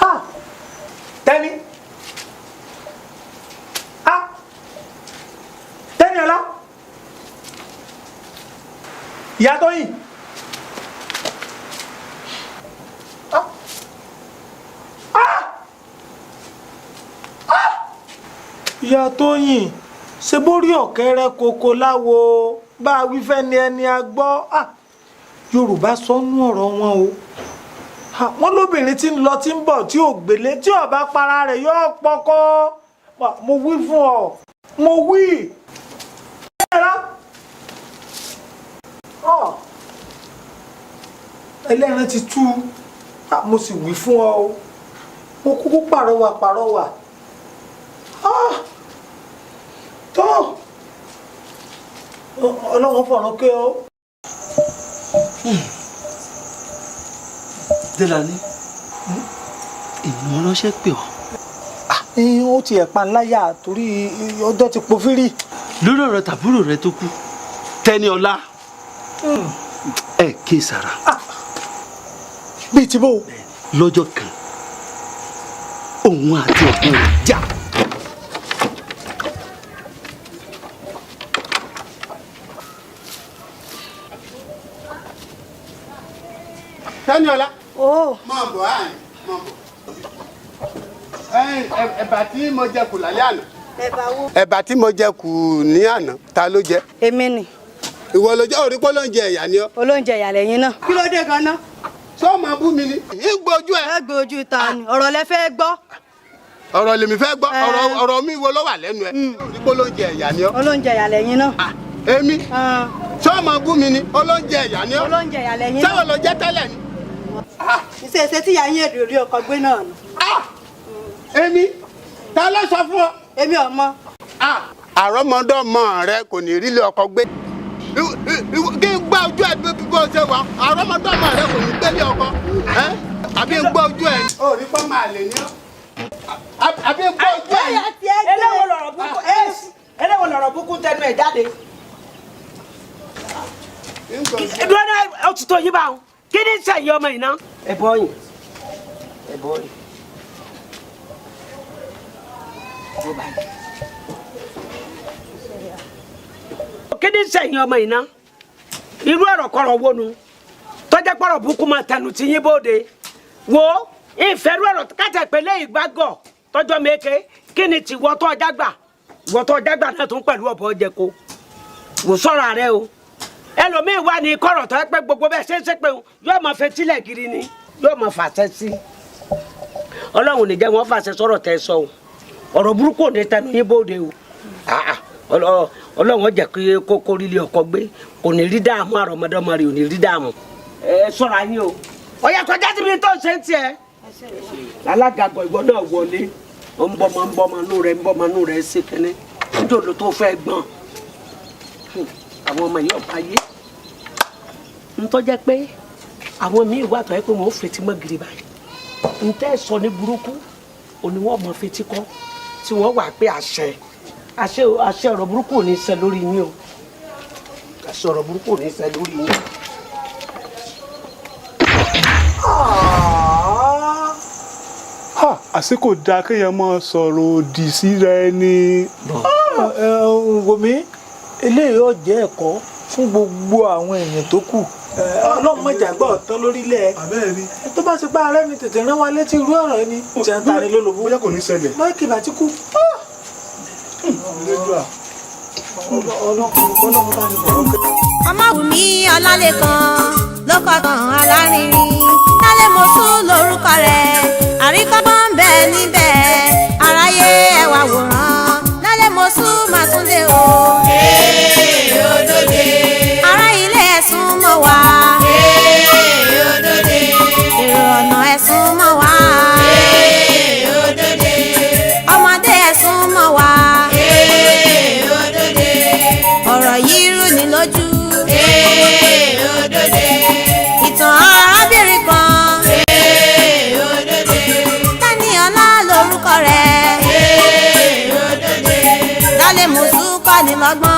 Ah! Tẹ́ni! Ah! Tẹ́niọlá! Ìyá Tóyìn! Ah! Ah! Ah! Ìyá Tóyìn, ṣe bórí ọ̀kẹ́rẹ́ koko láwo bá a wí fẹ́ ni ẹni a gbọ́. Ah! Yorùbá sọnú ọ̀rọ̀ wọn o. Ah, wọ́n lóbìnrin tí ń lọ tí ń bọ̀ tí ò gbélé, tí ó bá para rẹ̀ yóò pọkọ. Mo wí fún ọ, mo wí. Ẹlẹ́ran ti tú. Ah, mo sì wí fún ọ o, mo kúkú pàrọwà pàrọwà. Ah! Tó Ọlọ́run fọ̀rọ̀ kí ọ. Délani, èmi ránṣẹ́ pè ọ́. Ó ti ẹ̀ pa ńláyà torí ọjọ́ ti pofírì. Lórí ọ̀rọ̀ tàbúrò rẹ tó kú, Tẹ́niọlá, ẹ kí sara. Bíi ti bó. Lọ́jọ́ kan, òun àti ẹ̀gbọ́n rẹ̀ jà. Tẹ́niọlá. Ó. Máa bọ̀ àyìn, máa bọ̀. Ẹ̀bà tí mo jẹ kù lálẹ́ àná. Ẹ̀bà wo? Ẹ̀bà tí mo jẹ kù ní àná, ta ló jẹ? Èmi ni. Ìwọ ló jẹ, orí pé olóúnjẹ ẹ̀yà ni ọ́. Olóúnjẹ ẹ̀yà lẹ́yìn náà. Kí ló dé gan-an? Ṣé o máa bú mi ni? Ń gbójú ẹ. Ẹ gbójú ta ni? Ọ̀rọ̀ lẹ fẹ́ gbọ́. Ọ̀rọ̀ lèmi fẹ́ gbọ́, ọ̀rọ̀ mi wo ló wà lẹ́nu ẹ? Orí pé olóúnjẹ ẹ̀yà ni ọ́. Olóúnjẹ ẹ̀yà lẹ́yìn náà. Èmi? Ṣé o máa bú mi ni? Olóúnjẹ ẹ̀yà ni ọ́. Olóúnjẹ ẹ̀yà lẹ́yìn náà. Ṣé o lọ jẹ tẹ́lẹ̀ ni? Ìṣe tí ìyá yín èdè orí ọkọ̀ gbé náà nù. Èmi? Ta ló sọ fún ọ? Èmi ò mọ̀. Àrọ́mọdọ́mọ rẹ kò ní rí ilé ọkọ gbé. Kí n gbá ojú ẹ bí bó ṣe wà, àrọ́mọdọ́mọ rẹ kò ní gbélé ọkọ. Àbí n gbá ojú ẹ. Ó rí pọ́n máa lè ní ọ́. Àbí n gbá ojú ẹ. Eléwo lọ̀rọ̀ búkú tẹnu ẹ̀ jáde. Dúró náà, ó ti tó yín báwọn. Kí ni sẹ́yìn ọmọ yìí ná? Ẹ bọ́ yìí. Ẹ bọ́ yìí. Bó báyìí. Kí ni sẹ́yìn ọmọ yìí ná? Irú ọ̀rọ̀ kọ̀rọ̀ wo nu? Tọ́jà pọ̀rọ̀ búkú máa tẹnu ti yín bóde. Wo ìfẹ́rú ọ̀rọ̀ kàtà pẹ̀lẹ́ ìgbàgọ̀ tọ́jọ́ mẹ́kẹ́ kí ni ti wọ́ tọ́ ọjà gbà? Wọ́ tọ́ ọjà gbà náà tún pẹ̀lú ọ̀bọ jẹko. Wò sọ̀rọ̀ rẹ o. Ẹlòmíín wà ní kọ̀rọ̀ tó pé gbogbo bẹ́ẹ̀ ṣe ń ṣe pé yóò máa fetílẹ̀ gírí ni, yóò máa fàṣẹ sí. Ọlọ́run ní jẹ́ wọ́n fàṣẹ sọ̀rọ̀ tẹ́ sọ o. Ọ̀rọ̀ burúkú ò ní tẹnu yín bóde o. Ọlọ́run ó jẹ́ kí kókó rílé ọkọ gbé, kò ní rí dààmú, àrọ́mọdọ́mọ rẹ̀ ò ní rí dààmú. Ẹ sọ̀rọ̀ ayé o. Ọ̀yà kọjá síbi tó ń ṣe ń tiẹ̀. Alágàgọ̀ ìwọ náà wọlé, ó ń bọ́mọ ń bọ́mọ nú rẹ̀ ń bọ́mọ nú rẹ̀ ṣe kínní. Níjọ́ ló tó fẹ́ gbọ́n. Àwọn ọmọ yìí ọ̀pá yé. Ntọ́ jẹ́ pé àwọn míì wà tó yẹ pé wọ́n fetí mọ́ gírí báyìí. Ntẹ́ sọ ní burúkú, òní wọ́n mọ fetí kọ́ tí wọ́n wà pé àṣẹ àṣẹ àṣẹ ọ̀rọ̀ burúkú ò ní ṣẹ lórí yín o. Àṣẹ ọ̀rọ̀ burúkú ò ní ṣẹ lórí yín. Àṣé kò dáa kéèyàn máa sọ̀rọ̀ òdì síra ẹni. Wòmí, eléyìí yóò jẹ́ ẹ̀kọ́ fún gbogbo àwọn èèyàn tó kù. Ọlọ́run mọ̀jà gbọ́ ọ̀tán lórílẹ̀. Tó bá ti pa ààrẹ mi tètè rán wa létí irú ọ̀rọ̀ yìí ni. Tí a ń ta ni lólobó. Bóyá kò ní ṣẹlẹ̀. Bóyá kìbà ti kú. Ọmọwùmí Ọlálẹ́kan ló kọkàn alárinrin, Lálẹ́mọ̀sù lórúkọ rẹ̀, àríkọ́gbọ́n ń bẹ níbẹ̀. Aráyé ẹ wá wòran Lálẹ́mọ̀sù Màtúndé o. Ará ilé, ẹ̀sùn mọ́ wá. Èrò ọ̀nà, ẹ̀sùn mọ́ wá. Ọmọdé, ẹ̀sùn mọ́ wá. Ọ̀rọ̀ yìí rú ni lójú. Ìtàn arábìnrin kan. Tẹ́níọlá lórúkọ rẹ̀. Lálẹ́mọ̀sù kọ́ ni lọ́gbọ́n.